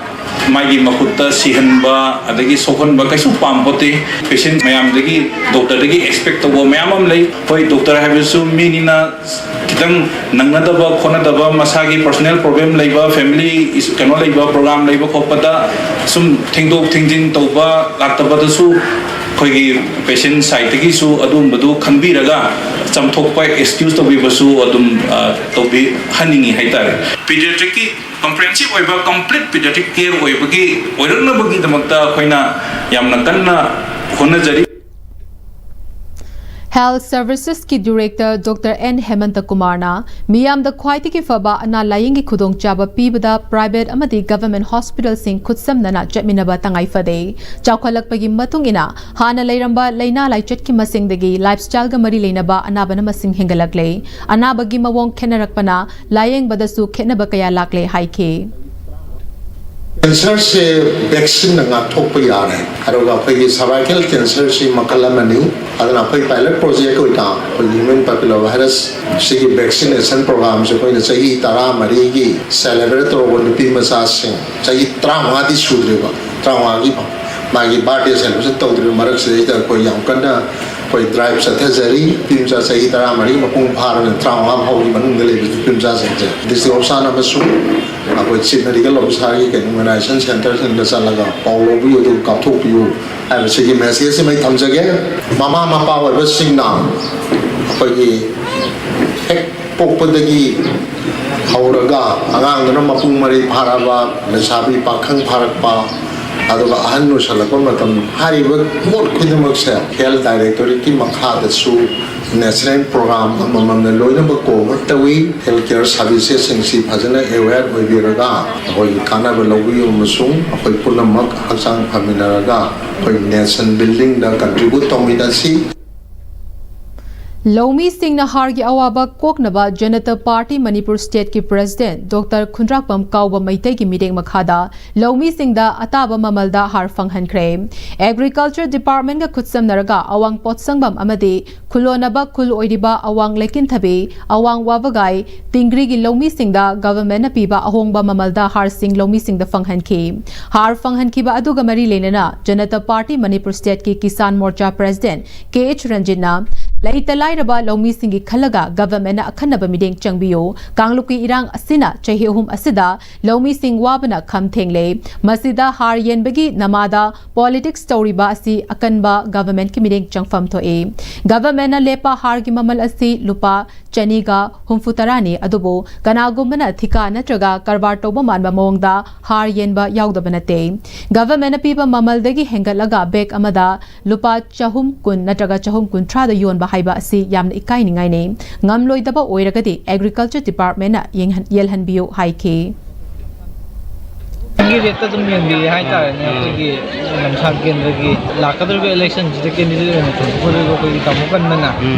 ꯃꯥꯒꯤ ꯃꯈꯨꯠꯇ ꯁꯤꯍꯟꯕ ꯑꯗꯒꯤ ꯁꯣꯛꯍꯟꯕ ꯀꯩꯁꯨ ꯄꯥꯝꯄꯣꯠꯇꯦ꯫ Patient ꯃꯌꯥꯝꯗꯒꯤ, doctorꯗꯒꯤ expect ꯇꯧꯕ ꯃꯌꯥꯝ ꯑꯃ ꯂꯩ꯫ ꯍꯣꯏ, doctor ꯍꯥꯏꯕꯁꯨ ꯃꯤꯅꯤꯅ ꯈꯤꯇꯪ ꯅꯪꯅꯗꯕ ꯈꯣꯠꯅꯗꯕ, ꯃꯁꯥꯒꯤ personal problem ꯂꯩꯕ, family is-, ꯀꯩꯅꯣ ꯂꯩꯕ, program ꯂꯩꯕ ꯈꯣꯠꯄꯗ ꯁꯨꯝ ꯊꯦꯡꯗꯣꯛ ꯊꯦꯡꯖꯤꯟ ꯇꯧꯕ ꯂꯥꯛꯇꯕꯗꯁꯨ ꯑꯩꯈꯣꯏꯒꯤ patient sideꯇꯒꯤꯁꯨ ꯑꯗꯨꯝꯕꯗꯨ ꯈꯟꯕꯤꯔꯒ ꯆꯥꯝꯊꯣꯛꯄ, excuse ꯇꯧꯕꯤꯕꯁꯨ ꯑꯗꯨꯝ, ꯑ, ꯇꯧꯕꯤꯍꯟꯅꯤꯡꯉꯤ ꯍꯥꯏꯇꯥꯔꯦ꯫ Pediatricꯀꯤ comprehensive ꯑꯣꯏꯕ complete pediatric care ꯑꯣꯏꯕꯒꯤ, ꯑꯣꯏꯔꯛꯅꯕꯒꯤꯗꯃꯛꯇ ꯑꯩꯈꯣꯏꯅ ꯌꯥꯝꯅ ꯀꯟꯅ ꯍꯣꯠꯅꯖꯔꯤ꯫ Health Servicesꯀꯤ Director Doctor N ꯍꯦꯃꯟꯇ ꯀꯨꯃꯥꯔꯅ ꯃꯤꯌꯥꯝꯗ ꯈ꯭ꯋꯥꯏꯗꯒꯤ ꯐꯕ ꯑꯅꯥ ꯂꯥꯌꯦꯡꯒꯤ ꯈꯨꯗꯣꯡꯆꯥꯕ ꯄꯤꯕꯗ private ꯑꯃꯗꯤ government hospitalꯁꯤꯡ ꯈꯨꯠꯁꯝꯅꯅ ꯆꯠꯃꯤꯟꯅꯕ ꯇꯉꯥꯏ ꯐꯗꯦ꯫ ꯆꯥꯎꯈꯠꯂꯛꯄꯒꯤ ꯃꯇꯨꯡ ꯏꯟꯅ ꯍꯥꯟꯅ ꯂꯩꯔꯝꯕ ꯂꯥꯏꯅꯥ ꯂꯥꯏꯆꯠꯀꯤ ꯃꯁꯤꯡꯗꯒꯤ lifestyleꯒ ꯃꯔꯤ ꯂꯩꯅꯕ ꯑꯅꯥꯕꯅ ꯃꯁꯤꯡ ꯍꯦꯟꯒꯠꯂꯛꯂꯦ꯫ ꯑꯅꯥꯕꯒꯤ ꯃꯑꯣꯡ ꯈꯦꯠꯅꯔꯛꯄꯅ ꯂꯥꯌꯦꯡꯕꯗꯁꯨ ꯈꯦꯠꯅꯕ ꯀꯌꯥ ꯂꯥꯛꯂꯦ ꯍꯥꯏꯈꯤ꯫ ꯀꯦꯟꯁꯔꯁꯦ ꯚꯦꯛꯁꯤꯟꯅ ꯉꯥꯛꯊꯣꯛꯄ ꯌꯥꯔꯦ꯫ ꯑꯗꯨꯒ ꯑꯩꯈꯣꯏꯒꯤ ꯁꯔꯚꯥꯏꯀꯦꯜ ꯀꯦꯟꯁꯔꯁꯤ ꯃꯈꯜ ꯑꯃꯅꯤ꯫ ꯑꯗꯨꯅ ꯑꯩꯈꯣꯏ ꯄꯥꯏꯂꯠ ꯄ꯭ꯔꯣꯖꯦꯛ ꯑꯣꯏꯅ ꯑꯩꯈꯣꯏ ꯍ꯭ꯌꯨꯃꯦꯟ ꯄꯦꯄꯤꯂꯣꯃꯥ ꯚꯥꯏꯔꯁ ꯁꯤꯒꯤ ꯚꯦꯛꯁꯤꯅꯦꯁꯟ ꯄ꯭ꯔꯣꯒ꯭ꯔꯥꯝꯁꯦ ꯑꯩꯈꯣꯏꯅ ꯆꯍꯤ ꯇꯔꯥꯃꯔꯤꯒꯤ ꯁꯦꯂꯦꯕ꯭ꯔꯦꯠ ꯇꯧꯔꯕ ꯅꯨꯄꯤ ꯃꯆꯥꯁꯤꯡ, ꯆꯍꯤ ꯇꯔꯥꯃꯉꯥꯗꯤ ꯁꯨꯗ꯭ꯔꯤꯕ, ꯇꯔꯥꯃꯉꯥꯒꯤ ꯃꯥꯒꯤ ꯕꯥꯔꯗꯦ ꯁꯦꯂꯦꯕ꯭ꯔꯦꯁꯟ ꯇꯧꯗ꯭ꯔꯤꯕ ꯃꯔꯛꯁꯤꯗꯩꯗ ꯑꯩꯈꯣꯏ ꯌꯥꯝ ꯀꯟꯅ ꯑꯩꯈꯣꯏ ꯗ꯭ꯔꯥꯏꯚ ꯆꯠꯊꯖꯔꯤ꯫ ꯅꯨꯄꯤ ꯃꯆꯥ ꯆꯍꯤ ꯇꯔꯥꯃꯔꯤ ꯃꯄꯨꯡ ꯐꯥꯔꯕꯅꯤꯅ ꯇꯔꯥꯃꯉꯥ ꯐꯥꯎꯒꯤ ꯃꯅꯨꯡꯗ ꯂꯩꯕ ꯅꯨꯄꯤ ꯃꯆꯥꯁꯤꯡꯁꯦ ꯗꯤꯁꯇ꯭ꯔꯤꯛ ꯑꯣꯐꯤꯁꯥꯔ ꯑꯃꯁꯨꯡ ꯑꯩꯈꯣꯏ ꯆꯤꯐ ꯃꯦꯗꯤꯀꯦꯜ ꯑꯣꯐꯤꯁꯥꯔꯒꯤ ꯀꯩꯅꯣ ꯏꯃ꯭ꯌꯨꯅꯥꯏꯖꯦꯁꯟ ꯁꯦꯟꯇꯔꯁꯤꯡꯗ ꯆꯠꯂꯒ ꯄꯥꯎ ꯂꯧꯕꯤꯌꯨ ꯑꯗꯨꯒ ꯀꯥꯞꯊꯣꯛꯄꯤꯌꯨ ꯍꯥꯏꯕꯁꯤꯒꯤ ꯃꯦꯁꯦꯖꯁꯤ ꯑꯩ ꯊꯝꯖꯒꯦ꯫ ꯃꯃꯥ ꯃꯄꯥ ꯑꯣꯏꯕꯁꯤꯡꯅ ꯑꯩꯈꯣꯏꯒꯤ ꯍꯦꯛ ꯄꯣꯛꯄꯗꯒꯤ ꯍꯧꯔꯒ ꯑꯉꯥꯡꯗꯨꯅ ꯃꯄꯨꯡ ꯃꯔꯩ ꯐꯥꯔꯛꯑꯕ, ꯂꯩꯁꯥꯕꯤ ꯄꯥꯈꯪ ꯐꯥꯔꯛꯄ, ꯑꯗꯨꯒ ꯑꯍꯟ ꯑꯣꯏꯁꯜꯂꯛꯄ ꯃꯇꯝ, ꯍꯥꯏꯔꯤꯕ ꯄꯣꯠ ꯈꯨꯗꯤꯡꯃꯛꯁꯦ ꯍꯦꯜꯊ ꯗꯥꯏꯔꯦꯛꯇꯣꯔꯦꯠꯀꯤ ꯃꯈꯥꯗꯁꯨ ꯅꯦꯁꯅꯦꯜ ꯄ꯭ꯔꯣꯒ꯭ꯔꯥꯝ ꯑꯃꯃꯝꯅ ꯂꯣꯏꯅꯃꯛ ꯀꯣꯚꯔ ꯇꯧꯏ꯫ ꯍꯦꯜꯊ ꯀꯦꯌꯔ ꯁꯥꯔꯚꯤꯁꯦꯁꯁꯤꯡꯁꯤ ꯐꯖꯅ ꯑꯦꯋꯦꯌꯔ ꯑꯣꯏꯕꯤꯔꯒ ꯑꯩꯈꯣꯏꯒꯤ ꯀꯥꯟꯅꯕ ꯂꯧꯕꯤꯌꯨ ꯑꯃꯁꯨꯡ ꯑꯩꯈꯣꯏ ꯄꯨꯝꯅꯃꯛ ꯍꯛꯆꯥꯡ ꯐꯃꯤꯟꯅꯔꯒ ꯑꯩꯈꯣꯏ ꯅꯦꯁꯟ ꯕꯤꯜꯗꯤꯡꯗ ꯀꯟꯇ꯭ꯔꯤꯕ꯭ꯌꯨꯠ ꯇꯧꯃꯤꯟꯅꯁꯤ꯫ ꯂꯧꯃꯤꯁꯤꯡꯅ ꯍꯥꯔꯒꯤ ꯑꯋꯥꯕ ꯀꯣꯛꯅꯕ ꯖꯅꯇꯥ ꯄꯥꯔꯇꯤ ꯃꯅꯤꯄꯨꯔ ꯁ꯭ꯇꯦꯠꯀꯤ ꯄ꯭ꯔꯦꯁꯤꯗꯦꯟꯠ ꯗꯣꯛꯇꯔ ꯈꯨꯟꯗ꯭ꯔꯥꯛꯄꯝ ꯀꯥꯎꯕ ꯃꯩꯇꯩꯒꯤ ꯃꯤꯠꯌꯦꯡ ꯃꯈꯥꯗ ꯂꯧꯃꯤꯁꯤꯡꯗ ꯑꯇꯥꯕ ꯃꯃꯜꯗ ꯍꯥꯔ ꯐꯪꯍꯟꯈ꯭ꯔꯦ꯫ ꯑꯦꯒ꯭ꯔꯤꯀꯜꯆꯔ ꯗꯤꯄꯥꯔꯠꯃꯦꯟꯠꯒ ꯈꯨꯠꯁꯝꯅꯔꯒ ꯑꯋꯥꯡ ꯄꯣꯠꯁꯪꯕꯝ ꯑꯃꯗꯤ ꯈꯨꯜꯂꯣꯟꯅꯕ ꯈꯨꯜ ꯑꯣꯏꯔꯤꯕ ꯑꯋꯥꯡ ꯂꯩꯀꯤꯟꯊꯕꯤ, ꯑꯋꯥꯡ ꯋꯥꯕꯒꯥꯏ, ꯇꯤꯡꯒ꯭ꯔꯤꯒꯤ ꯂꯧꯃꯤꯁꯤꯡꯗ ꯒꯚꯔꯟꯃꯦꯟꯠꯅ ꯄꯤꯕ ꯑꯍꯣꯡꯕ ꯃꯃꯜꯗ ꯍꯥꯔꯁꯤꯡ ꯂꯧꯃꯤꯁꯤꯡꯗ ꯐꯪꯍꯟꯈꯤ꯫ ꯍꯥꯔ ꯐꯪꯍꯟꯈꯤꯕ ꯑꯗꯨꯒ ꯃꯔꯤ ꯂꯩꯅꯅ ꯖꯅꯇꯥ ꯄꯥꯔꯇꯤ ꯃꯅꯤꯄꯨꯔ ꯁ꯭ꯇꯦꯠꯀꯤ ꯀꯤꯁꯥꯟ ꯃꯣꯔꯆꯥ ꯄ꯭ꯔꯦꯁꯤꯗꯦꯟꯠ ꯀꯦ ꯑꯩꯆ ꯔꯟꯖꯤꯠꯅ ꯂꯩꯇ ꯂꯥꯏꯔꯕ ꯂꯧꯃꯤꯁꯤꯡꯒꯤ ꯈꯜꯂꯒ ꯒꯚꯔꯟꯃꯦꯟꯠꯅ ꯑꯈꯟꯅꯕ ꯃꯤꯠꯌꯦꯡ ꯆꯪꯕꯤꯌꯨ꯫ ꯀꯥꯡꯂꯨꯞꯀꯤ ꯏꯔꯥꯡ ꯑꯁꯤꯅ ꯆꯍꯤ ꯑꯍꯨꯝ ꯑꯁꯤꯗ ꯂꯧꯃꯤꯁꯤꯡ ꯋꯥꯕꯅ ꯈꯝ ꯊꯦꯡꯂꯦ꯫ ꯃꯁꯤꯗ ꯍꯥꯔ ꯌꯦꯟꯕꯒꯤ ꯅꯃꯥꯗ ꯄꯣꯂꯤꯇꯤꯛꯁ ꯇꯧꯔꯤꯕ ꯑꯁꯤ ꯑꯀꯟꯕ ꯒꯚꯔꯟꯃꯦꯟꯠꯀꯤ ꯃꯤꯠꯌꯦꯡ ꯆꯪꯐꯝ ꯊꯣꯛꯏ꯫ ꯒꯚꯔꯟꯃꯦꯟꯠꯅ ꯂꯦꯞꯄ ꯍꯥꯔꯒꯤ ꯃꯃꯜ ꯑꯁꯤ ꯂꯨꯄꯥ ꯆꯅꯤꯒ ꯍꯨꯝꯐꯨ ꯇꯔꯥꯅꯤ, ꯑꯗꯨꯕꯨ ꯀꯅꯥꯒꯨꯝꯕꯅ ꯊꯤꯀꯥ ꯅꯠꯇ꯭ꯔꯒ ꯀꯔꯕꯥꯔ ꯇꯧꯕ ꯃꯥꯟꯕ ꯃꯑꯣꯡꯗ ꯍꯥꯔ ꯌꯦꯟꯕ ꯌꯥꯎꯗꯕ ꯅꯠꯇꯦ꯫ ꯒꯚꯔꯟꯃꯦꯟꯠꯅ ꯄꯤꯕ ꯃꯃꯜꯗꯒꯤ ꯍꯦꯟꯒꯠꯂꯒ ꯕꯦꯒ ꯑꯃꯗ ꯂꯨꯄꯥ ꯆꯍꯨꯝ ꯀꯨꯟ ꯅꯠꯇ꯭ꯔꯒ ꯆꯍꯨꯝ ꯀꯨꯟꯊ꯭ꯔꯥꯗ ꯌꯣꯟꯕ ꯍꯥꯏꯕ ꯑꯁꯤ ꯌꯥꯝꯅ ꯏꯀꯥꯏꯅꯤꯡꯉꯥꯏꯅꯤ꯫ ꯉꯝꯂꯣꯏꯗꯕ ꯑꯣꯏꯔꯒꯗꯤ ꯑꯦꯒ꯭ꯔꯤꯀꯜꯆꯔ ꯗꯤꯄꯥꯔꯠꯃꯦꯟꯠꯅ ꯌꯦꯡꯍꯟ-, ꯌꯦꯜꯍꯟꯕꯤꯌꯨ ꯍꯥꯏꯈꯤ꯫ ꯒꯤ ꯔꯦꯠꯇ ꯑꯗꯨꯝ ꯌꯦꯡꯕꯤꯌꯦ ꯍꯥꯏꯇꯥꯔꯦꯅꯦ꯫ ꯑꯩꯈꯣꯏꯒꯤ ꯂꯝꯁꯥꯡ ꯀꯦꯟꯗ꯭ꯔꯒꯤ ꯂꯥꯛꯀꯗꯧꯔꯤꯕ ꯏꯂꯦꯛꯁꯟꯁꯤꯗ ꯀꯦꯟꯗꯤꯗꯦꯠ ꯑꯣꯏꯅ ꯊꯣꯟꯒꯗꯧꯔꯤꯕ ꯑꯩꯈꯣꯏꯒꯤ ꯇꯥꯃꯣ ꯀꯟꯕꯅ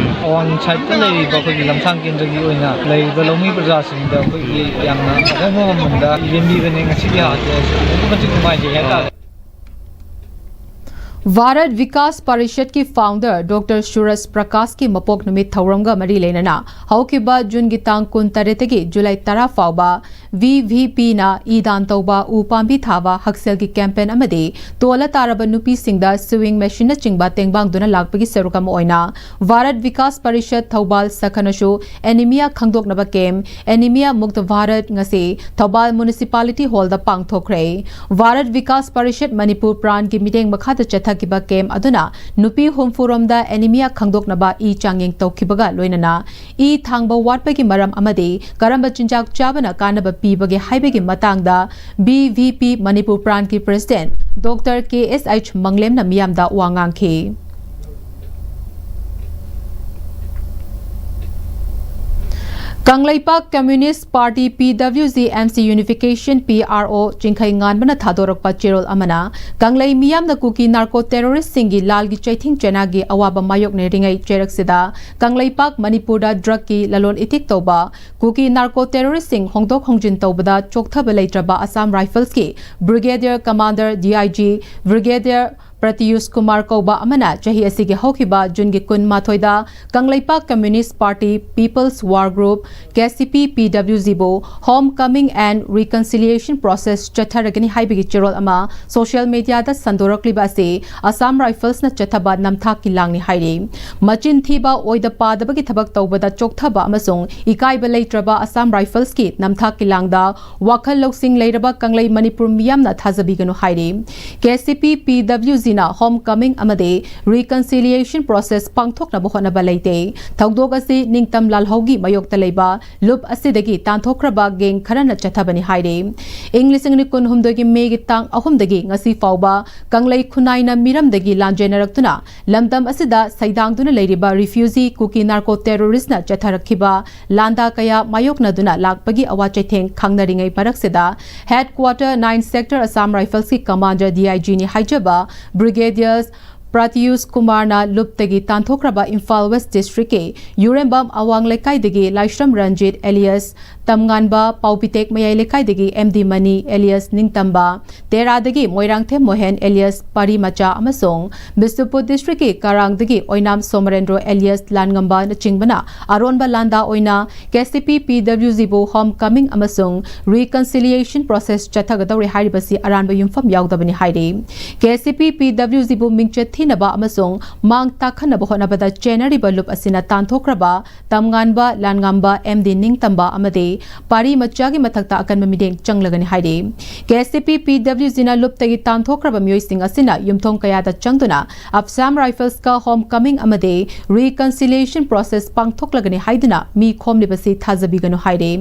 ꯑꯋꯥꯡ ꯁꯥꯏꯠꯇ ꯂꯩꯔꯤꯕ ꯑꯩꯈꯣꯏꯒꯤ ꯂꯝꯁꯥꯡ ꯀꯦꯟꯗ꯭ꯔꯒꯤ ꯑꯣꯏꯅ ꯂꯩꯔꯤꯕ ꯂꯧꯃꯤ ꯄ꯭ꯔꯖꯥꯁꯤꯡꯗ ꯑꯩꯈꯣꯏꯒꯤ ꯌꯥꯝꯅ ꯑꯍꯣꯡꯕ ꯃꯃꯜꯗ ꯂꯦꯟꯕꯤꯕꯅꯦ꯫ ꯉꯁꯤꯒꯤ ꯍꯥꯔꯁꯦ ꯑꯗꯨꯛꯀꯤ ꯃꯇꯤꯛ ꯅꯨꯡꯉꯥꯏꯖꯩ ꯍꯥꯏꯇꯥꯔꯦ꯫ ꯚꯥꯔꯠ ꯚꯤꯀꯥꯁ ꯄꯔꯤꯁꯠꯀꯤ ꯐꯥꯎꯟꯗꯔ ꯗꯣꯛꯇꯔ ꯁꯨꯔꯖ ꯄ꯭ꯔꯀꯥꯁꯀꯤ ꯃꯄꯣꯛ ꯅꯨꯃꯤꯠ ꯊꯧꯔꯝꯒ ꯃꯔꯤ ꯂꯩꯅꯅ ꯍꯧꯈꯤꯕ ꯖꯨꯟꯒꯤ ꯇꯥꯡ ꯀꯨꯟꯇꯔꯦꯠꯇꯒꯤ ꯖꯨꯂꯥꯏ ꯇꯔꯥ ꯐꯥꯎꯕ ꯚꯤ ꯚꯤ ꯄꯤꯅ ꯏ ꯗꯥꯟ ꯇꯧꯕ, ꯎ ꯄꯥꯝꯕꯤ ꯊꯥꯕ, ꯍꯛꯁꯦꯜꯒꯤ ꯀꯦꯝꯄꯦꯟ ꯑꯃꯗꯤ ꯇꯣꯜꯂ ꯇꯥꯔꯕ ꯅꯨꯄꯤꯁꯤꯡꯗ ꯁ꯭ꯋꯤꯡ ꯃꯦꯁꯤꯟꯅꯆꯤꯡꯕ ꯇꯦꯡꯕꯥꯡꯗꯨꯅ ꯂꯥꯛꯄꯒꯤ ꯁꯔꯨꯛ ꯑꯃ ꯑꯣꯏꯅ ꯚꯥꯔꯠ ꯚꯤꯀꯥꯁ ꯄꯔꯤꯁꯠ ꯊꯧꯕꯥꯜ ꯁꯥꯈꯥꯅꯁꯨ ꯑꯦꯅꯤꯃꯤꯌꯥ ꯈꯪꯗꯣꯛꯅꯕ ꯀꯦꯝ, ꯑꯦꯅꯤꯃꯤꯌꯥ ꯃꯨꯛꯇ ꯚꯥꯔꯠ, ꯉꯁꯤ ꯊꯧꯕꯥꯜ ꯃ꯭ꯌꯨꯅꯤꯁꯤꯄꯥꯂꯤꯇꯤ ꯍꯣꯜꯗ ꯄꯥꯡꯊꯣꯛꯈ꯭ꯔꯦ꯫ ꯚꯥꯔꯠ ꯚꯤꯀꯥꯁ ꯄꯔꯤꯁꯠ ꯃꯅꯤꯄꯨꯔ ꯄ꯭ꯔꯥꯟꯒꯤ ꯃꯤꯠꯌꯦꯡ ꯃꯈꯥꯗ ꯆꯠꯊꯈꯤꯕ ꯀꯦꯝ ꯑꯗꯨꯅ ꯅꯨꯄꯤ ꯍꯨꯝꯐꯨ ꯔꯣꯝꯗ ꯑꯦꯅꯤꯃꯤꯌꯥ ꯈꯪꯗꯣꯛꯅꯕ ꯏ ꯆꯥꯡꯌꯦꯡ ꯇꯧꯈꯤꯕꯒ ꯂꯣꯏꯅꯅ ꯏ ꯊꯥꯡꯕ ꯋꯥꯠꯄꯒꯤ ꯃꯔꯝ ꯑꯃꯗꯤ ꯀꯔꯝꯕ ꯆꯤꯟꯖꯥꯛ ꯆꯥꯕꯅ ꯀꯥꯟꯅꯕ ꯄꯤꯕꯒꯦ ꯍꯥꯏꯕꯒꯤ ꯃꯇꯥꯡꯗ ꯚꯤ ꯚꯤ ꯄꯤ ꯃꯅꯤꯄꯨꯔ ꯄ꯭ꯔꯥꯟꯒꯤ president doctor K S H ꯃꯪꯂꯦꯝꯅ ꯃꯤꯌꯥꯝꯗ ꯋꯥ ꯉꯥꯡꯈꯤ꯫ Kangleipak communist party, P W G M C unification, P R ꯑꯣ, ꯆꯤꯡꯈꯩꯉꯥꯟꯕꯅ ꯊꯥꯗꯣꯔꯛꯄ ꯆꯦꯔꯣꯜ ꯑꯃꯅ ꯀꯪꯂꯩ ꯃꯤꯌꯥꯝꯅ ꯀꯨꯀꯤ ꯅꯥꯔꯀꯣ ꯇꯦꯔꯣꯔꯤꯁ꯭ꯠꯁꯤꯡꯒꯤ ꯂꯥꯜꯒꯤ ꯆꯩꯊꯦꯡ ꯆꯩꯅꯥꯒꯤ ꯑꯋꯥꯕ ꯃꯥꯌꯣꯛꯅꯔꯤꯉꯩ ꯆꯩꯔꯛꯁꯤꯗ ꯀꯪꯂꯩꯄꯥꯛ ꯃꯅꯤꯄꯨꯔꯗ ꯗ꯭ꯔꯒꯀꯤ ꯂꯂꯣꯟ ꯏꯇꯤꯛ ꯇꯧꯕ, ꯀꯨꯀꯤ ꯅꯥꯔꯀꯣ ꯇꯦꯔꯣꯔꯤꯁ꯭ꯠꯁꯤꯡ ꯍꯣꯡꯗꯣꯛ ꯍꯣꯡꯖꯤꯟ ꯇꯧꯕꯗ ꯆꯣꯛꯊꯕ ꯂꯩꯇ꯭ꯔꯕ ꯑꯁꯥꯝ ꯔꯥꯏꯐꯜꯁꯀꯤ brigadier commander, D I G, brigadier Pratiyush Kumar ꯀꯧꯕ ꯑꯃꯅ ꯆꯍꯤ ꯑꯁꯤꯒꯤ ꯍꯧꯈꯤꯕ ꯖꯨꯟꯒꯤ ꯀꯨꯟꯃꯥꯊꯣꯏꯗ Kangleipak communist party, people's war group, K C P, P W ꯖꯤꯕꯨ Home Coming and Reconciliation Process ꯆꯠꯊꯔꯒꯅꯤ ꯍꯥꯏꯕꯒꯤ ꯆꯦꯔꯣꯜ ꯑꯃ ꯁꯣꯁꯤꯌꯦꯜ ꯃꯤꯗꯤꯌꯥꯗ ꯁꯟꯗꯣꯔꯛꯂꯤꯕ ꯑꯁꯤ ꯑꯁꯥꯝ ꯔꯥꯏꯐꯜꯁꯅ ꯆꯠꯊꯕ ꯅꯝꯊꯥꯛꯀꯤ ꯂꯥꯡꯅꯤ ꯍꯥꯏꯔꯤ꯫ ꯃꯆꯤꯟ ꯊꯤꯕ, ꯑꯣꯏꯗ ꯄꯥꯗꯕꯒꯤ ꯊꯕꯛ ꯇꯧꯕꯗ ꯆꯣꯛꯊꯕ ꯑꯃꯁꯨꯡ ꯏꯀꯥꯏꯕ ꯂꯩꯇ꯭ꯔꯕ ꯑꯁꯥꯝ ꯔꯥꯏꯐꯜꯁꯀꯤ ꯅꯝꯊꯥꯛꯀꯤ ꯂꯥꯡꯗ ꯋꯥꯈꯜ ꯂꯧꯁꯤꯡ ꯂꯩꯔꯕ ꯀꯪꯂꯩ ꯃꯅꯤꯄꯨꯔ ꯃꯤꯌꯥꯝꯅ ꯊꯥꯖꯕꯤꯒꯅꯨ ꯍꯥꯏꯔꯤ꯫ ꯀꯦ C P, P W G ꯁꯤꯅ ꯍꯣꯝ ꯀꯃꯤꯡ ꯑꯃꯗꯤ ꯔꯤꯀꯟꯁꯤꯂꯤꯌꯦꯁꯟ ꯄ꯭ꯔꯣꯁꯦꯁ ꯄꯥꯡꯊꯣꯛꯅꯕ ꯍꯣꯠꯅꯕ ꯂꯩꯇꯦ꯫ ꯊꯧꯗꯣꯛ ꯑꯁꯤ ꯅꯤꯡꯇꯝ ꯂꯥꯜꯍꯧꯒꯤ ꯃꯥꯌꯣꯛꯇ ꯂꯩꯕ ꯂꯨꯞ ꯑꯁꯤꯗꯒꯤ ꯇꯥꯟꯊꯣꯛꯈ꯭ꯔꯕ ꯒꯦꯡ ꯈꯔꯅ ꯆꯠꯊꯕꯅꯤ ꯍꯥꯏꯔꯤ꯫ ꯏꯪ ꯂꯤꯁꯤꯡ ꯑꯅꯤ ꯀꯨꯟꯍꯨꯝꯗꯣꯏꯒꯤ ꯃꯦꯒꯤ ꯇꯥꯡ ꯑꯍꯨꯝꯗꯒꯤ ꯉꯁꯤ ꯐꯥꯎꯕ ꯀꯪꯂꯩ ꯈꯨꯟꯅꯥꯏꯅ ꯃꯤꯔꯝꯗꯒꯤ ꯂꯥꯟꯖꯦꯟꯅꯔꯛꯇꯨꯅ ꯂꯝꯗꯝ ꯑꯁꯤꯗ ꯁꯩꯗꯥꯡꯗꯨꯅ ꯂꯩꯔꯤꯕ ꯔꯤꯐ꯭ꯌꯨꯖꯤ ꯀꯨꯀꯤ ꯅꯥꯔꯀꯣ ꯇꯦꯔꯣꯔꯤꯁꯅ ꯆꯠꯊꯔꯛꯈꯤꯕ ꯂꯥꯟꯗꯥ ꯀꯌꯥ ꯃꯥꯌꯣꯛꯅꯗꯨꯅ ꯂꯥꯛꯄꯒꯤ ꯑꯋꯥ ꯆꯩꯊꯦꯡ ꯈꯪꯅꯔꯤꯉꯩ ꯃꯔꯛꯁꯤꯗ, head quarter nine sector Assam ꯔꯥꯏꯐꯜꯁꯀꯤ ꯀꯃꯥꯟꯗꯔ, ꯗꯤ ꯑꯥꯏ ꯖꯤꯅꯤ ꯍꯥꯏꯖꯕ ꯕ꯭ꯔꯤꯒꯦꯗꯤꯌꯔ ꯄ꯭ꯔꯥꯇꯤꯌꯨꯁ ꯀꯨꯃꯥꯔꯅ ꯂꯨꯞꯇꯒꯤ ꯇꯥꯟꯊꯣꯛꯈ꯭ꯔꯕ ꯏꯝꯐꯥꯜ ꯋꯦꯁ ꯗꯤꯁꯇ꯭ꯔꯤꯛꯀꯤ ꯌꯨꯔꯦꯝꯕꯝ ꯑꯋꯥꯡ ꯂꯩꯀꯥꯏꯗꯒꯤ ꯂꯥꯏꯁ꯭ꯔꯝ ꯔꯟꯖꯤꯠ ꯑꯦꯂꯤꯌꯁ ꯇꯝꯉꯥꯟꯕ, ꯄꯥꯎꯄꯤꯇꯦꯛ ꯃꯌꯥꯏ ꯂꯩꯀꯥꯏꯗꯒꯤ ꯑꯦꯝ ꯗꯤ ꯃꯅꯤ ꯑꯦꯂꯤꯌꯁ ꯅꯤꯡꯇꯝꯕ, ꯇꯦꯔꯥꯗꯒꯤ ꯃꯣꯏꯔꯥꯡꯊꯦꯝ ꯃꯣꯍꯦꯟ ꯑꯦꯂꯤꯌꯁ ꯄꯥꯔꯤ ꯃꯆꯥ ꯑꯃꯁꯨꯡ ꯕꯤꯁꯅꯨꯄꯨꯔ ꯗꯤꯁꯇ꯭ꯔꯤꯛꯀꯤ ꯀꯥꯔꯥꯡꯗꯒꯤ ꯑꯣꯏꯅꯥꯝ ꯁꯣꯃꯔꯦꯟꯗ꯭ꯔꯣ ꯑꯦꯂꯤꯌꯁ ꯂꯥꯟꯉꯝꯕꯅꯆꯤꯡꯕꯅ ꯑꯔꯣꯟꯕ ꯂꯥꯟꯗꯥ ꯑꯣꯏꯅ ꯀꯦ C P P W ꯖꯤꯕꯨ home ꯀꯃꯤꯡ ꯑꯃꯁꯨꯡ ꯔꯤꯀꯟꯁꯤꯂꯤꯌꯦꯁꯟ ꯄ꯭ꯔꯣꯁꯦꯁ ꯆꯠꯊꯒꯗꯧꯔꯦ ꯍꯥꯏꯔꯤꯕꯁꯤ ꯑꯔꯥꯟꯕ ꯌꯨꯝꯐꯝ ꯌꯥꯎꯗꯕꯅꯤ ꯍꯥꯏꯔꯤ꯫ ꯀꯦ ꯁꯤ ꯄꯤ ꯄꯤ ꯗꯕ꯭ꯂꯤꯎ ꯖꯤꯕꯨ ꯃꯤꯡꯆꯠ ꯊꯤꯅꯕ ꯑꯃꯁꯨꯡ ꯃꯥꯡ ꯇꯥꯛꯍꯟꯅꯕ ꯍꯣꯠꯅꯕꯗ ꯆꯦꯟꯅꯔꯤꯕ ꯂꯨꯞ ꯑꯁꯤꯅ ꯇꯥꯟꯊꯣꯛꯈ꯭ꯔꯕ ꯇꯝꯉꯥꯟꯕ, ꯂꯥꯟꯉꯝꯕ, ꯑꯦꯝ ꯗꯤ ꯅꯤꯡꯇꯝꯕ ꯑꯃꯗꯤ ꯄꯥꯔꯤ ꯃꯆꯥꯒꯤ ꯃꯊꯛꯇ ꯑꯀꯟꯕ ꯃꯤꯠꯌꯦꯡ ꯆꯪꯂꯒꯅꯤ ꯍꯥꯏꯔꯤ꯫ ꯀꯦ ꯁꯤ ꯄꯤ ꯄꯤ ꯗꯕ꯭ꯂꯤꯎ ꯖꯤꯅ ꯂꯨꯞꯇꯒꯤ ꯇꯥꯟꯊꯣꯛꯈ꯭ꯔꯕ ꯃꯤꯑꯣꯏꯁꯤꯡ ꯑꯁꯤꯅ ꯌꯨꯝꯊꯣꯡ ꯀꯌꯥꯗ ꯆꯪꯗꯨꯅ ꯑꯁꯥꯝ ꯔꯥꯏꯐꯜꯁꯀ ꯍꯣꯝ ꯀꯃꯤꯡ ꯑꯃꯗꯤ ꯔꯤꯀꯟꯁꯤꯂꯤꯌꯦꯁꯟ ꯄ꯭ꯔꯣꯁꯦꯁ ꯄꯥꯡꯊꯣꯛꯂꯒꯅꯤ ꯍꯥꯏꯗꯨꯅ ꯃꯤ ꯈꯣꯝꯂꯤꯕꯁꯤ ꯊꯥꯖꯕꯤꯒꯅꯨ ꯍꯥꯏꯔꯤ꯫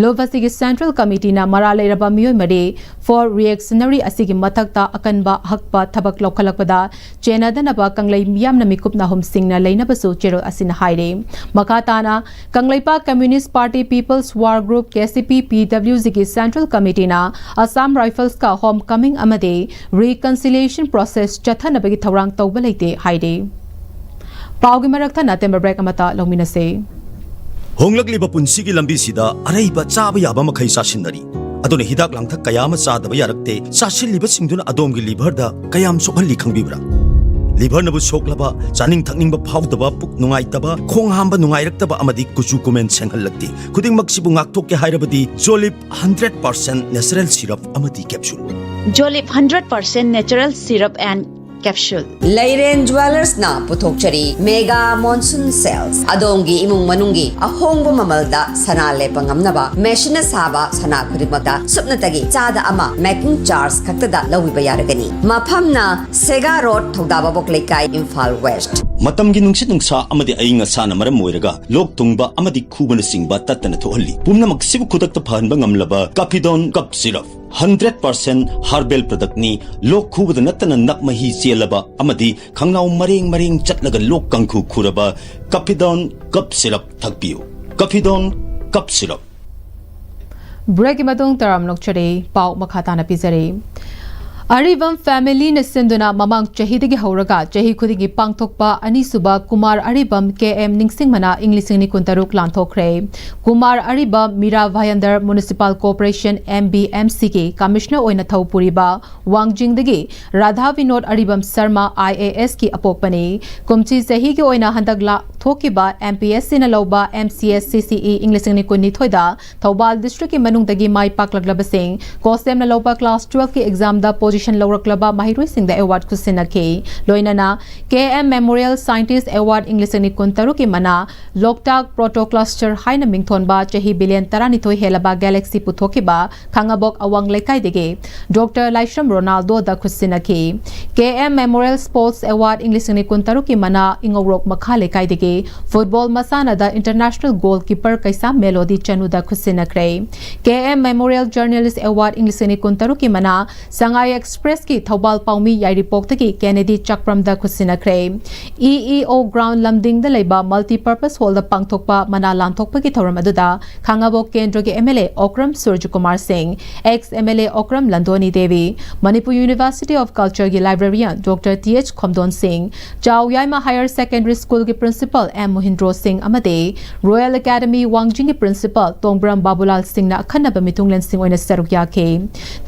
ꯂꯨꯞ ꯑꯁꯤꯒꯤ ꯁꯦꯟꯇ꯭ꯔꯦꯜ ꯀꯃꯤꯇꯤꯅ ꯃꯔꯥꯜ ꯂꯩꯔꯕ ꯃꯤꯑꯣꯏ ꯃꯔꯤ ꯐꯣꯔ ꯔꯤꯑꯦꯛꯁꯅꯔꯤ ꯑꯁꯤꯒꯤ ꯃꯊꯛꯇ ꯑꯀꯟꯕ ꯑꯍꯛꯄ ꯊꯕꯛ ꯂꯧꯈꯠꯂꯛꯄꯗ ꯆꯦꯟꯅꯗꯅꯕ ꯀꯪꯂꯩ ꯃꯤꯌꯥꯝꯅ ꯃꯤꯀꯨꯞ ꯅꯥꯍꯨꯝꯁꯤꯡꯅ ꯂꯩꯅꯕꯁꯨ ꯆꯦꯔꯣꯜ ꯑꯁꯤꯅ ꯍꯥꯏꯔꯤ꯫ ꯃꯈꯥ ꯇꯥꯅ Kangleipak communist party people's war group, K C P P W ꯖꯤꯒꯤ ꯁꯦꯟꯇ꯭ꯔꯦꯜ ꯀꯃꯤꯇꯤꯅ ꯑꯁꯥꯝ ꯔꯥꯏꯐꯜꯁꯀ ꯍꯣꯝ ꯀꯃꯤꯡ ꯑꯃꯗꯤ ꯔꯤꯀꯟꯁꯤꯂꯤꯌꯦꯁꯟ ꯄ꯭ꯔꯣꯁꯦꯁ ꯆꯠꯊꯅꯕꯒꯤ ꯊꯧꯔꯥꯡ ꯇꯧꯕ ꯂꯩꯇꯦ ꯍꯥꯏꯔꯤ꯫ ꯄꯥꯎꯒꯤ ꯃꯔꯛ ꯊꯠꯅ ꯇꯦꯝꯕꯔ ꯕ꯭ꯔꯦꯛ ꯑꯃꯠꯇ ꯂꯧꯃꯤꯟꯅꯁꯤ꯫ ꯍꯣꯡꯂꯛꯂꯤꯕ ꯄꯨꯟꯁꯤꯒꯤ ꯂꯝꯕꯤꯁꯤꯗ ꯑꯔꯩꯕ ꯆꯥꯕ ꯌꯥꯕ ꯃꯈꯩ ꯆꯥꯁꯤꯟꯅꯔꯤ꯫ ꯑꯗꯨꯅ ꯍꯤꯗꯥꯛ ꯂꯥꯡꯊꯛ ꯀꯌꯥ ꯑꯃ ꯆꯥꯗꯕ ꯌꯥꯔꯛꯇꯦ꯫ ꯆꯥꯁꯤꯜꯂꯤꯕꯁꯤꯡꯗꯨꯅ ꯑꯗꯣꯝꯒꯤ ꯂꯤꯚꯔꯗ ꯀꯌꯥꯝ ꯁꯣꯛꯍꯜꯂꯤ ꯈꯪꯕꯤꯕ꯭ꯔꯥ? ꯂꯤꯚꯔꯅꯕꯨ ꯁꯣꯛꯂꯕ, ꯆꯥꯅꯤꯡ ꯊꯛꯅꯤꯡꯕ ꯐꯥꯎꯗꯕ, ꯄꯨꯛ ꯅꯨꯡꯉꯥꯏꯇꯕ, ꯈꯣꯡ ꯍꯥꯝꯕ ꯅꯨꯡꯉꯥꯏꯔꯛꯇꯕ ꯑꯃꯗꯤ ꯀꯨꯆꯨ ꯀꯨꯃꯦꯟ ꯁꯦꯡꯍꯜꯂꯛꯇꯦ꯫ ꯈꯨꯗꯤꯡꯃꯛꯁꯤꯕꯨ ꯉꯥꯛꯊꯣꯛꯀꯦ ꯍꯥꯏꯔꯕꯗꯤ Jolip hundred percent natural syrup ꯑꯃꯗꯤ capsule. Jolip hundred percent natural syrup and Capsule. ꯂꯩꯔꯦꯟ ꯖ꯭ꯋꯦꯂꯔꯁꯅ ꯄꯨꯊꯣꯛꯆꯔꯤ ꯃꯦꯒꯥ ꯃꯣꯟꯁꯨꯟ ꯁꯦꯜꯁ꯫ ꯑꯗꯣꯝꯒꯤ ꯏꯃꯨꯡ ꯃꯅꯨꯡꯒꯤ ꯑꯍꯣꯡꯕ ꯃꯃꯜꯗ ꯁꯅꯥ ꯂꯦꯞꯄ ꯉꯝꯅꯕ ꯃꯦꯁꯤꯟꯅ ꯁꯥꯕ ꯁꯅꯥ ꯈꯨꯗꯤꯡꯃꯛꯇ ꯁꯨꯞꯅꯇꯒꯤ ꯆꯥꯗ ꯑꯃ ꯃꯦꯀꯤꯡ ꯆꯥꯔꯖ ꯈꯛꯇꯗ ꯂꯧꯕꯤꯕ ꯌꯥꯔꯒꯅꯤ꯫ ꯃꯐꯝꯅ ꯁꯦꯒꯥ ꯔꯣꯗ, ꯊꯧꯗꯥꯕꯥꯕꯣꯛ ꯂꯩꯀꯥꯏ, ꯏꯝꯐꯥꯜ ꯋꯦꯁ꯭ꯠ꯫ ꯃꯇꯝꯒꯤ ꯅꯨꯡꯁꯤꯠ ꯅꯨꯡꯁꯥ ꯑꯃꯗꯤ ꯑꯏꯪ ꯑꯁꯥꯅ ꯃꯔꯝ ꯑꯣꯏꯔꯒ ꯂꯣꯛ ꯊꯨꯡꯕ ꯑꯃꯗꯤ ꯈꯨꯕꯅꯆꯤꯡꯕ ꯇꯠꯇꯅ ꯊꯣꯛꯍꯜꯂꯤ꯫ ꯄꯨꯝꯅꯃꯛꯁꯤꯕꯨ ꯈꯨꯗꯛꯇ ꯐꯍꯟꯕ ꯉꯝꯂꯕ Kafidon cough syrup. Hundred percent herbal ꯄ꯭ꯔꯗꯛꯅꯤ꯫ ꯂꯣꯛ ꯈꯨꯕꯗ ꯅꯠꯇꯅ ꯅꯞ ꯃꯍꯤ ꯆꯦꯜꯂꯕ ꯑꯃꯗꯤ ꯈꯪꯅꯥꯎ ꯃꯔꯦꯡ ꯃꯔꯦꯡ ꯆꯠꯂꯒ ꯂꯣꯛ ꯀꯥꯡꯈꯨ ꯈꯨꯔꯕ ꯀꯥꯐꯤꯗꯣꯟ ꯀꯞ ꯁꯤꯔꯞ ꯊꯛꯄꯤꯌꯨ꯫ ꯀꯥꯐꯤꯗꯣꯟ cough syrup. ꯕ꯭ꯔꯦꯛꯀꯤ ꯃꯇꯨꯡ ꯇꯔꯥꯝꯅ ꯑꯣꯛꯆꯔꯤ꯫ ꯄꯥꯎ ꯃꯈꯥ ꯇꯥꯅ ꯄꯤꯖꯔꯤ꯫ ꯑꯔꯤꯕꯝ ꯐꯦꯃꯤꯂꯤꯅ ꯁꯤꯟꯗꯨꯅ ꯃꯃꯥꯡ ꯆꯍꯤꯗꯒꯤ ꯍꯧꯔꯒ ꯆꯍꯤ ꯈꯨꯗꯤꯡꯒꯤ ꯄꯥꯡꯊꯣꯛꯄ ꯑꯅꯤꯁꯨꯕ ꯀꯨꯃꯥꯔ ꯑꯔꯤꯕꯝ ꯀꯦ ꯑꯦꯝ ꯅꯤꯡꯁꯤꯡ ꯃꯅꯥ ꯏꯪ ꯂꯤꯁꯤꯡ ꯑꯅꯤ ꯀꯨꯟꯇꯔꯨꯛ ꯂꯥꯟꯊꯣꯛꯈ꯭ꯔꯦ꯫ Kumar Aribam Mira Bhayandar municipal corporation, M B M ꯁꯤꯒꯤ ꯀꯃꯤꯁꯅꯔ ꯑꯣꯏꯅ ꯊꯧ ꯄꯨꯔꯤꯕ ꯋꯥꯡꯖꯤꯡꯗꯒꯤ ꯔꯥꯙꯥ ꯕꯤꯅꯣꯗ ꯑꯔꯤꯕꯝ ꯁꯔꯃ ꯑꯥꯏ ꯑꯦ ꯑꯦꯁꯀꯤ ꯑꯄꯣꯛꯄꯅꯤ꯫ ꯀꯨꯝꯁꯤ ꯆꯍꯤꯒꯤ ꯑꯣꯏꯅ ꯍꯟꯗꯛ ꯂꯥꯛꯊꯣꯛꯈꯤꯕ ꯑꯦꯝ ꯄꯤ ꯑꯦꯁ ꯁꯤꯅ ꯂꯧꯕ ꯑꯦꯝ ꯁꯤ ꯑꯦꯁ ꯁꯤ ꯁꯤ ꯏ ꯏꯪ ꯂꯤꯁꯤꯡ ꯑꯅꯤ ꯀꯨꯟꯅꯤꯊꯣꯏꯗ ꯊꯧꯕꯥꯜ ꯗꯤꯁꯇ꯭ꯔꯤꯛꯀꯤ ꯃꯅꯨꯡꯗꯒꯤ ꯃꯥꯏ ꯄꯥꯛꯂꯛꯂꯕꯁꯤꯡ, ꯀꯣꯁꯦꯝꯅ ꯂꯧꯕ ꯀ꯭ꯂꯥꯁ ꯇꯨꯋꯦꯜꯐꯀꯤ ꯑꯦꯛꯖꯥꯝꯗ ꯄꯣꯖꯤꯁꯟ ꯂꯧꯔꯛꯂꯕ ꯃꯍꯩꯔꯣꯏꯁꯤꯡꯗ ꯑꯦꯋꯥꯔꯗ ꯈꯨꯠꯁꯤꯟꯅꯈꯤ꯫ ꯂꯣꯏꯅꯅ ꯀꯦ ꯑꯦꯝ ꯃꯦꯃꯣꯔꯤꯌꯦꯜ ꯁꯥꯏꯟꯇꯤꯁ ꯑꯦꯋꯥꯔꯗ ꯏꯪ ꯂꯤꯁꯤꯡ ꯑꯅꯤ ꯀꯨꯟꯇꯔꯨꯛꯀꯤ ꯃꯅꯥ ꯂꯣꯛꯇꯥꯛ ꯄ꯭ꯔꯣꯇꯣ ꯀ꯭ꯂꯁꯇꯔ ꯍꯥꯏꯅ ꯃꯤꯡꯊꯣꯟꯕ ꯆꯍꯤ ꯕꯤꯂꯤꯌꯟ ꯇꯔꯥꯅꯤꯊꯣꯏ ꯍꯦꯜꯂꯕ ꯒꯦꯂꯦꯛꯁꯤ ꯄꯨꯊꯣꯛꯈꯤꯕ ꯈꯥꯉꯕꯣꯛ ꯑꯋꯥꯡ ꯂꯩꯀꯥꯏꯗꯒꯤ ꯗꯣꯛꯇꯔ ꯂꯥꯏꯁ꯭ꯔꯝ ꯔꯣꯅꯥꯜꯗꯣꯗ ꯈꯨꯠꯁꯤꯟꯅꯈꯤ꯫ K M memorial sports award ꯏꯪ ꯂꯤꯁꯤꯡ ꯑꯅꯤ ꯀꯨꯟꯇꯔꯨꯛꯀꯤ ꯃꯅꯥ ꯏꯉꯧꯔꯣꯛ ꯃꯈꯥ ꯂꯩꯀꯥꯏꯗꯒꯤ ꯐꯨꯠꯕꯣꯜ ꯃꯁꯥꯟꯅꯗ international goal keeper Keisam Melody ꯆꯅꯨꯗ ꯈꯨꯠꯁꯤꯟꯅꯈ꯭ꯔꯦ꯫ K M memorial journalist award ꯏꯪ ꯂꯤꯁꯤꯡ ꯑꯅꯤ ꯀꯨꯟꯇꯔꯨꯛꯀꯤ ꯃꯅꯥ ꯁꯉꯥꯏ ꯑꯦꯛꯁꯄ꯭ꯔꯦꯁꯀꯤ ꯊꯧꯕꯥꯜ ꯄꯥꯎꯃꯤ ꯌꯥꯏꯔꯤꯄꯣꯛꯇꯒꯤ ꯀꯦꯅꯦꯗꯤ ꯆꯥꯛꯄ꯭ꯔꯝꯗ ꯈꯨꯠꯁꯤꯟꯅꯈ꯭ꯔꯦ꯫ ꯏ ꯏ ꯑꯣ ꯒ꯭ꯔꯥꯎꯟꯗ ꯂꯝꯗꯤꯡꯗ ꯂꯩꯕ ꯃꯜꯇꯤꯄꯔꯄꯁ ꯍꯣꯜꯗ ꯄꯥꯡꯊꯣꯛꯄ ꯃꯅꯥ ꯂꯥꯟꯊꯣꯛꯄꯒꯤ ꯊꯧꯔꯝ ꯑꯗꯨꯗ ꯈꯥꯉꯕꯣꯛ ꯀꯦꯟꯗ꯭ꯔꯒꯤ M L A Okram Surjakumar Singh, ex M L A Okram Landhoni Devi, Manipur university of ꯀꯜꯆꯔꯒꯤ librarian doctor T H Khomdon Singh, Chaoyaima higher secondary ꯁ꯭ꯀꯨꯜꯒꯤ ꯄ꯭ꯔꯤꯟꯁꯤꯄꯥꯜ ꯑꯦꯝ ꯃꯣꯍꯤꯟꯗ꯭ꯔꯣ ꯁꯤꯡ ꯑꯃꯗꯤ ꯔꯣꯌꯦꯜ ꯑꯦꯀꯥꯗꯃꯤ ꯋꯥꯡꯖꯤꯡꯒꯤ ꯄ꯭ꯔꯤꯟꯁꯤꯄꯥꯜ ꯇꯣꯡꯕ꯭ꯔꯝ ꯕꯥꯕꯨꯂꯥꯜ ꯁꯤꯡꯅ ꯑꯈꯟꯅꯕ ꯃꯤꯊꯨꯡꯂꯦꯟꯁꯤꯡ ꯑꯣꯏꯅ ꯁꯔꯨꯛ ꯌꯥꯈꯤ꯫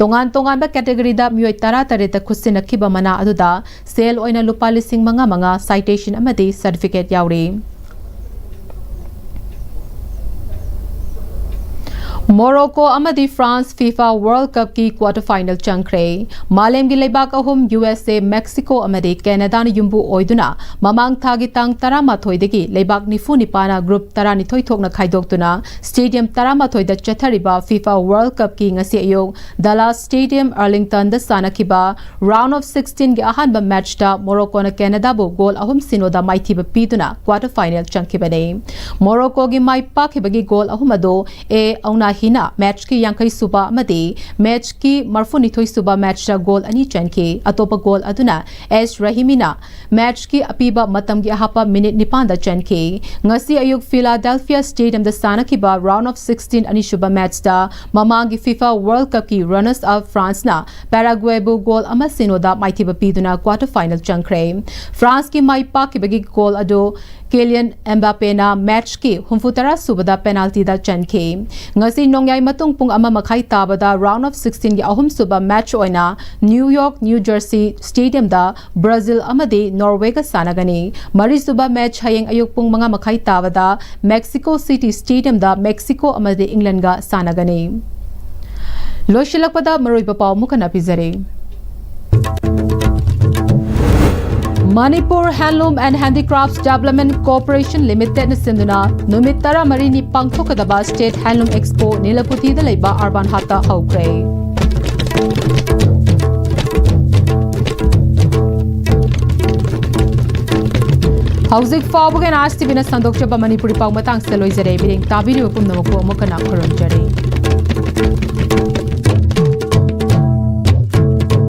ꯇꯣꯉꯥꯟ ꯇꯣꯉꯥꯟꯕ ꯀꯦꯇꯦꯒꯣꯔꯤꯗ ꯃꯤꯑꯣꯏ ꯇꯔꯥ ꯇꯔꯦꯠꯇ ꯈꯨꯠꯁꯤꯟꯅꯈꯤꯕ ꯃꯅꯥ ꯑꯗꯨꯗ ꯁꯦꯜ ꯑꯣꯏꯅ ꯂꯨꯄꯥ ꯂꯤꯁꯤꯡ ꯃꯉꯥ ꯃꯉꯥ, ꯁꯥꯏꯇꯦꯁꯟ ꯑꯃꯗꯤ ꯁꯔꯇꯤꯐꯤꯀꯦꯠ ꯌꯥꯎꯔꯤ꯫ ꯃꯣꯔꯣꯀꯣ ꯑꯃꯗꯤ ꯐ꯭ꯔꯥꯟꯁ ꯐꯤꯐꯥ ꯋꯥꯔꯜꯗ ꯀꯞꯀꯤ ꯀ꯭ꯋꯥꯇꯔ ꯐꯥꯏꯅꯦꯜ ꯆꯪꯈ꯭ꯔꯦ꯫ ꯃꯥꯂꯦꯝꯒꯤ ꯂꯩꯕꯥꯛ ꯑꯍꯨꯝ, ꯌꯨ ꯑꯦꯁ ꯑꯦ, ꯃꯦꯛꯁꯤꯀꯣ ꯑꯃꯗꯤ ꯀꯦꯅꯥꯗꯥꯅ ꯌꯨꯝꯕꯨ ꯑꯣꯏꯗꯨꯅ, ꯃꯃꯥꯡ ꯊꯥꯒꯤ ꯇꯥꯡ ꯇꯔꯥꯃꯥꯊꯣꯏꯗꯒꯤ ꯂꯩꯕꯥꯛ ꯅꯤꯐꯨ ꯅꯤꯄꯥꯟꯅ ꯒ꯭ꯔꯨꯞ ꯇꯔꯥꯅꯤꯊꯣꯏ ꯊꯣꯛꯅ ꯈꯥꯏꯗꯣꯛꯇꯨꯅ ꯁ꯭ꯇꯦꯗꯤꯌꯝ ꯇꯔꯥꯃꯥꯊꯣꯏꯗ ꯆꯠꯊꯔꯤꯕ ꯐꯤꯐꯥ ꯋꯥꯔꯜꯗ ꯀꯞꯀꯤ ꯉꯁꯤ ꯑꯌꯨꯛ ꯗꯂꯥꯁ ꯁ꯭ꯇꯦꯗꯤꯌꯝ ꯑꯥꯔꯂꯤꯡꯇꯟꯗ ꯁꯥꯟꯅꯈꯤꯕ ꯔꯥꯎꯟ ꯑꯣꯐ ꯁꯤꯛꯁꯇꯤꯟꯒꯤ ꯑꯍꯥꯟꯕ ꯃꯦꯆꯇ ꯃꯣꯔꯣꯀꯣꯅ ꯀꯦꯅꯥꯗꯥꯕꯨ ꯒꯣꯜ ꯑꯍꯨꯝ ꯁꯤꯅꯣꯗ ꯃꯥꯏꯊꯤꯕ ꯄꯤꯗꯨꯅ ꯀ꯭ꯋꯥꯇꯔ ꯐꯥꯏꯅꯦꯜ ꯆꯪꯈꯤꯕꯅꯤ꯫ ꯃꯣꯔꯣꯀꯣꯒꯤ ꯃꯥꯏ ꯄꯥꯛꯈꯤꯕꯒꯤ ꯒꯣꯜ ꯑꯍꯨꯝ ꯑꯗꯨ ꯑꯦ ꯑꯧꯅꯥꯍꯤꯅ ꯃꯦꯆꯀꯤ ꯌꯥꯡꯈꯩ ꯁꯨꯕ ꯑꯃꯗꯤ ꯃꯦꯆꯀꯤ ꯃꯔꯐꯨꯅꯤꯊꯣꯏ ꯁꯨꯕ ꯃꯦꯆꯇ ꯒꯣꯜ ꯑꯅꯤ ꯆꯟꯈꯤ꯫ ꯑꯇꯣꯞꯄ ꯒꯣꯜ ꯑꯗꯨꯅ ꯑꯦꯁ ꯔꯍꯤꯃꯤꯅ ꯃꯦꯆꯀꯤ ꯑꯄꯤꯕ ꯃꯇꯝꯒꯤ ꯑꯍꯥꯞꯄ ꯃꯤꯅꯤꯠ ꯅꯤꯄꯥꯟꯗ ꯆꯟꯈꯤ꯫ ꯉꯁꯤ ꯑꯌꯨꯛ ꯐꯤꯂꯥꯗꯦꯜꯐꯤꯌꯥ ꯁ꯭ꯇꯦꯗꯤꯌꯝꯗ ꯁꯥꯟꯅꯈꯤꯕ ꯔꯥꯎꯟ ꯑꯣꯐ ꯁꯤꯛꯁꯇꯤꯟ ꯑꯅꯤꯁꯨꯕ ꯃꯦꯆꯇ ꯃꯃꯥꯡꯒꯤ ꯐꯤꯐꯥ ꯋꯥꯔꯜꯗ ꯀꯞꯀꯤ ꯔꯅꯔꯁ ꯑꯞ ꯐ꯭ꯔꯥꯟꯁꯅ ꯄꯦꯔꯥꯒ꯭ꯋꯦꯕꯨ ꯒꯣꯜ ꯑꯃ ꯁꯤꯅꯣꯗ ꯃꯥꯏꯊꯤꯕ ꯄꯤꯗꯨꯅ ꯀ꯭ꯋꯥꯇꯔ ꯐꯥꯏꯅꯦꯜ ꯆꯪꯈ꯭ꯔꯦ꯫ ꯐ꯭ꯔꯥꯟꯁꯀꯤ ꯃꯥꯏ ꯄꯥꯛꯈꯤꯕꯒꯤ ꯒꯣꯜ ꯑꯗꯨ ꯀꯦꯂꯤꯌꯟ ꯑꯦꯝꯕꯥꯄꯦꯅ ꯃꯦꯆꯀꯤ ꯍꯨꯝꯐꯨꯇꯔꯥ ꯁꯨꯕꯗ ꯄꯦꯅꯥꯜꯇꯤꯗ ꯆꯟꯈꯤ꯫ ꯉꯁꯤ ꯅꯣꯡꯌꯥꯏ ꯃꯇꯨꯡ ꯄꯨꯡ ꯑꯃ ꯃꯈꯥꯏ ꯇꯥꯕꯗ ꯔꯥꯎꯟ ꯑꯣꯐ ꯁꯤꯛꯁꯇꯤꯟꯒꯤ ꯑꯍꯨꯝꯁꯨꯕ ꯃꯦꯆ ꯑꯣꯏꯅ ꯅ꯭ꯌꯨ ꯌꯣꯔꯛ, ꯅ꯭ꯌꯨ ꯖꯔꯁꯤ ꯁ꯭ꯇꯦꯗꯤꯌꯝꯗ ꯕ꯭ꯔꯥꯖꯤꯜ ꯑꯃꯗꯤ ꯅꯣꯔꯋꯦꯒ ꯁꯥꯟꯅꯒꯅꯤ꯫ ꯃꯔꯤꯁꯨꯕ ꯃꯦꯆ ꯍꯌꯦꯡ ꯑꯌꯨꯛ ꯄꯨꯡ ꯃꯉꯥ ꯃꯈꯥꯏ ꯇꯥꯕꯗ ꯃꯦꯛꯁꯤꯀꯣ ꯁꯤꯇꯤ ꯁ꯭ꯇꯦꯗꯤꯌꯝꯗ ꯃꯦꯛꯁꯤꯀꯣ ꯑꯃꯗꯤ ꯏꯪꯂꯦꯟꯒ ꯁꯥꯟꯅꯒꯅꯤ꯫ ꯂꯣꯏꯁꯤꯜꯂꯛꯄꯗ ꯃꯔꯨꯑꯣꯏꯕ ꯄꯥꯎ ꯑꯃꯨꯛ ꯍꯟꯅ ꯄꯤꯖꯔꯤ꯫ Manipur Handloom and Handicrafts Development Corporation Limitedꯅ ꯁꯤꯟꯗꯨꯅ ꯅꯨꯃꯤꯠ ꯇꯔꯥꯃꯔꯤꯅꯤ ꯄꯥꯡꯊꯣꯛꯀꯗꯕ State Handloom Expo ꯅꯤꯂꯄꯨꯇꯤꯗ ꯂꯩꯕ ꯑꯔꯕꯥꯟ ꯍꯥꯠꯇ ꯍꯧꯈ꯭ꯔꯦ꯫ ꯍꯧꯖꯤꯛ ꯐꯥꯎꯕꯒꯤ ꯑꯦꯟ ꯑꯥꯔ ꯁꯤ ꯇꯤ ꯚꯤꯅ ꯁꯟꯗꯣꯛꯆꯕ ꯃꯅꯤꯄꯨꯔꯤ ꯄꯥꯎ ꯃꯇꯥꯡꯁꯤꯗ ꯂꯣꯏꯖꯔꯦ꯫ ꯃꯤꯠꯌꯦꯡ ꯇꯥꯕꯤꯔꯤꯕ ꯄꯨꯝꯅꯃꯛꯄꯨ ꯑꯃꯨꯛ ꯍꯟꯅ ꯈꯨꯔꯨꯝꯖꯔꯤ꯫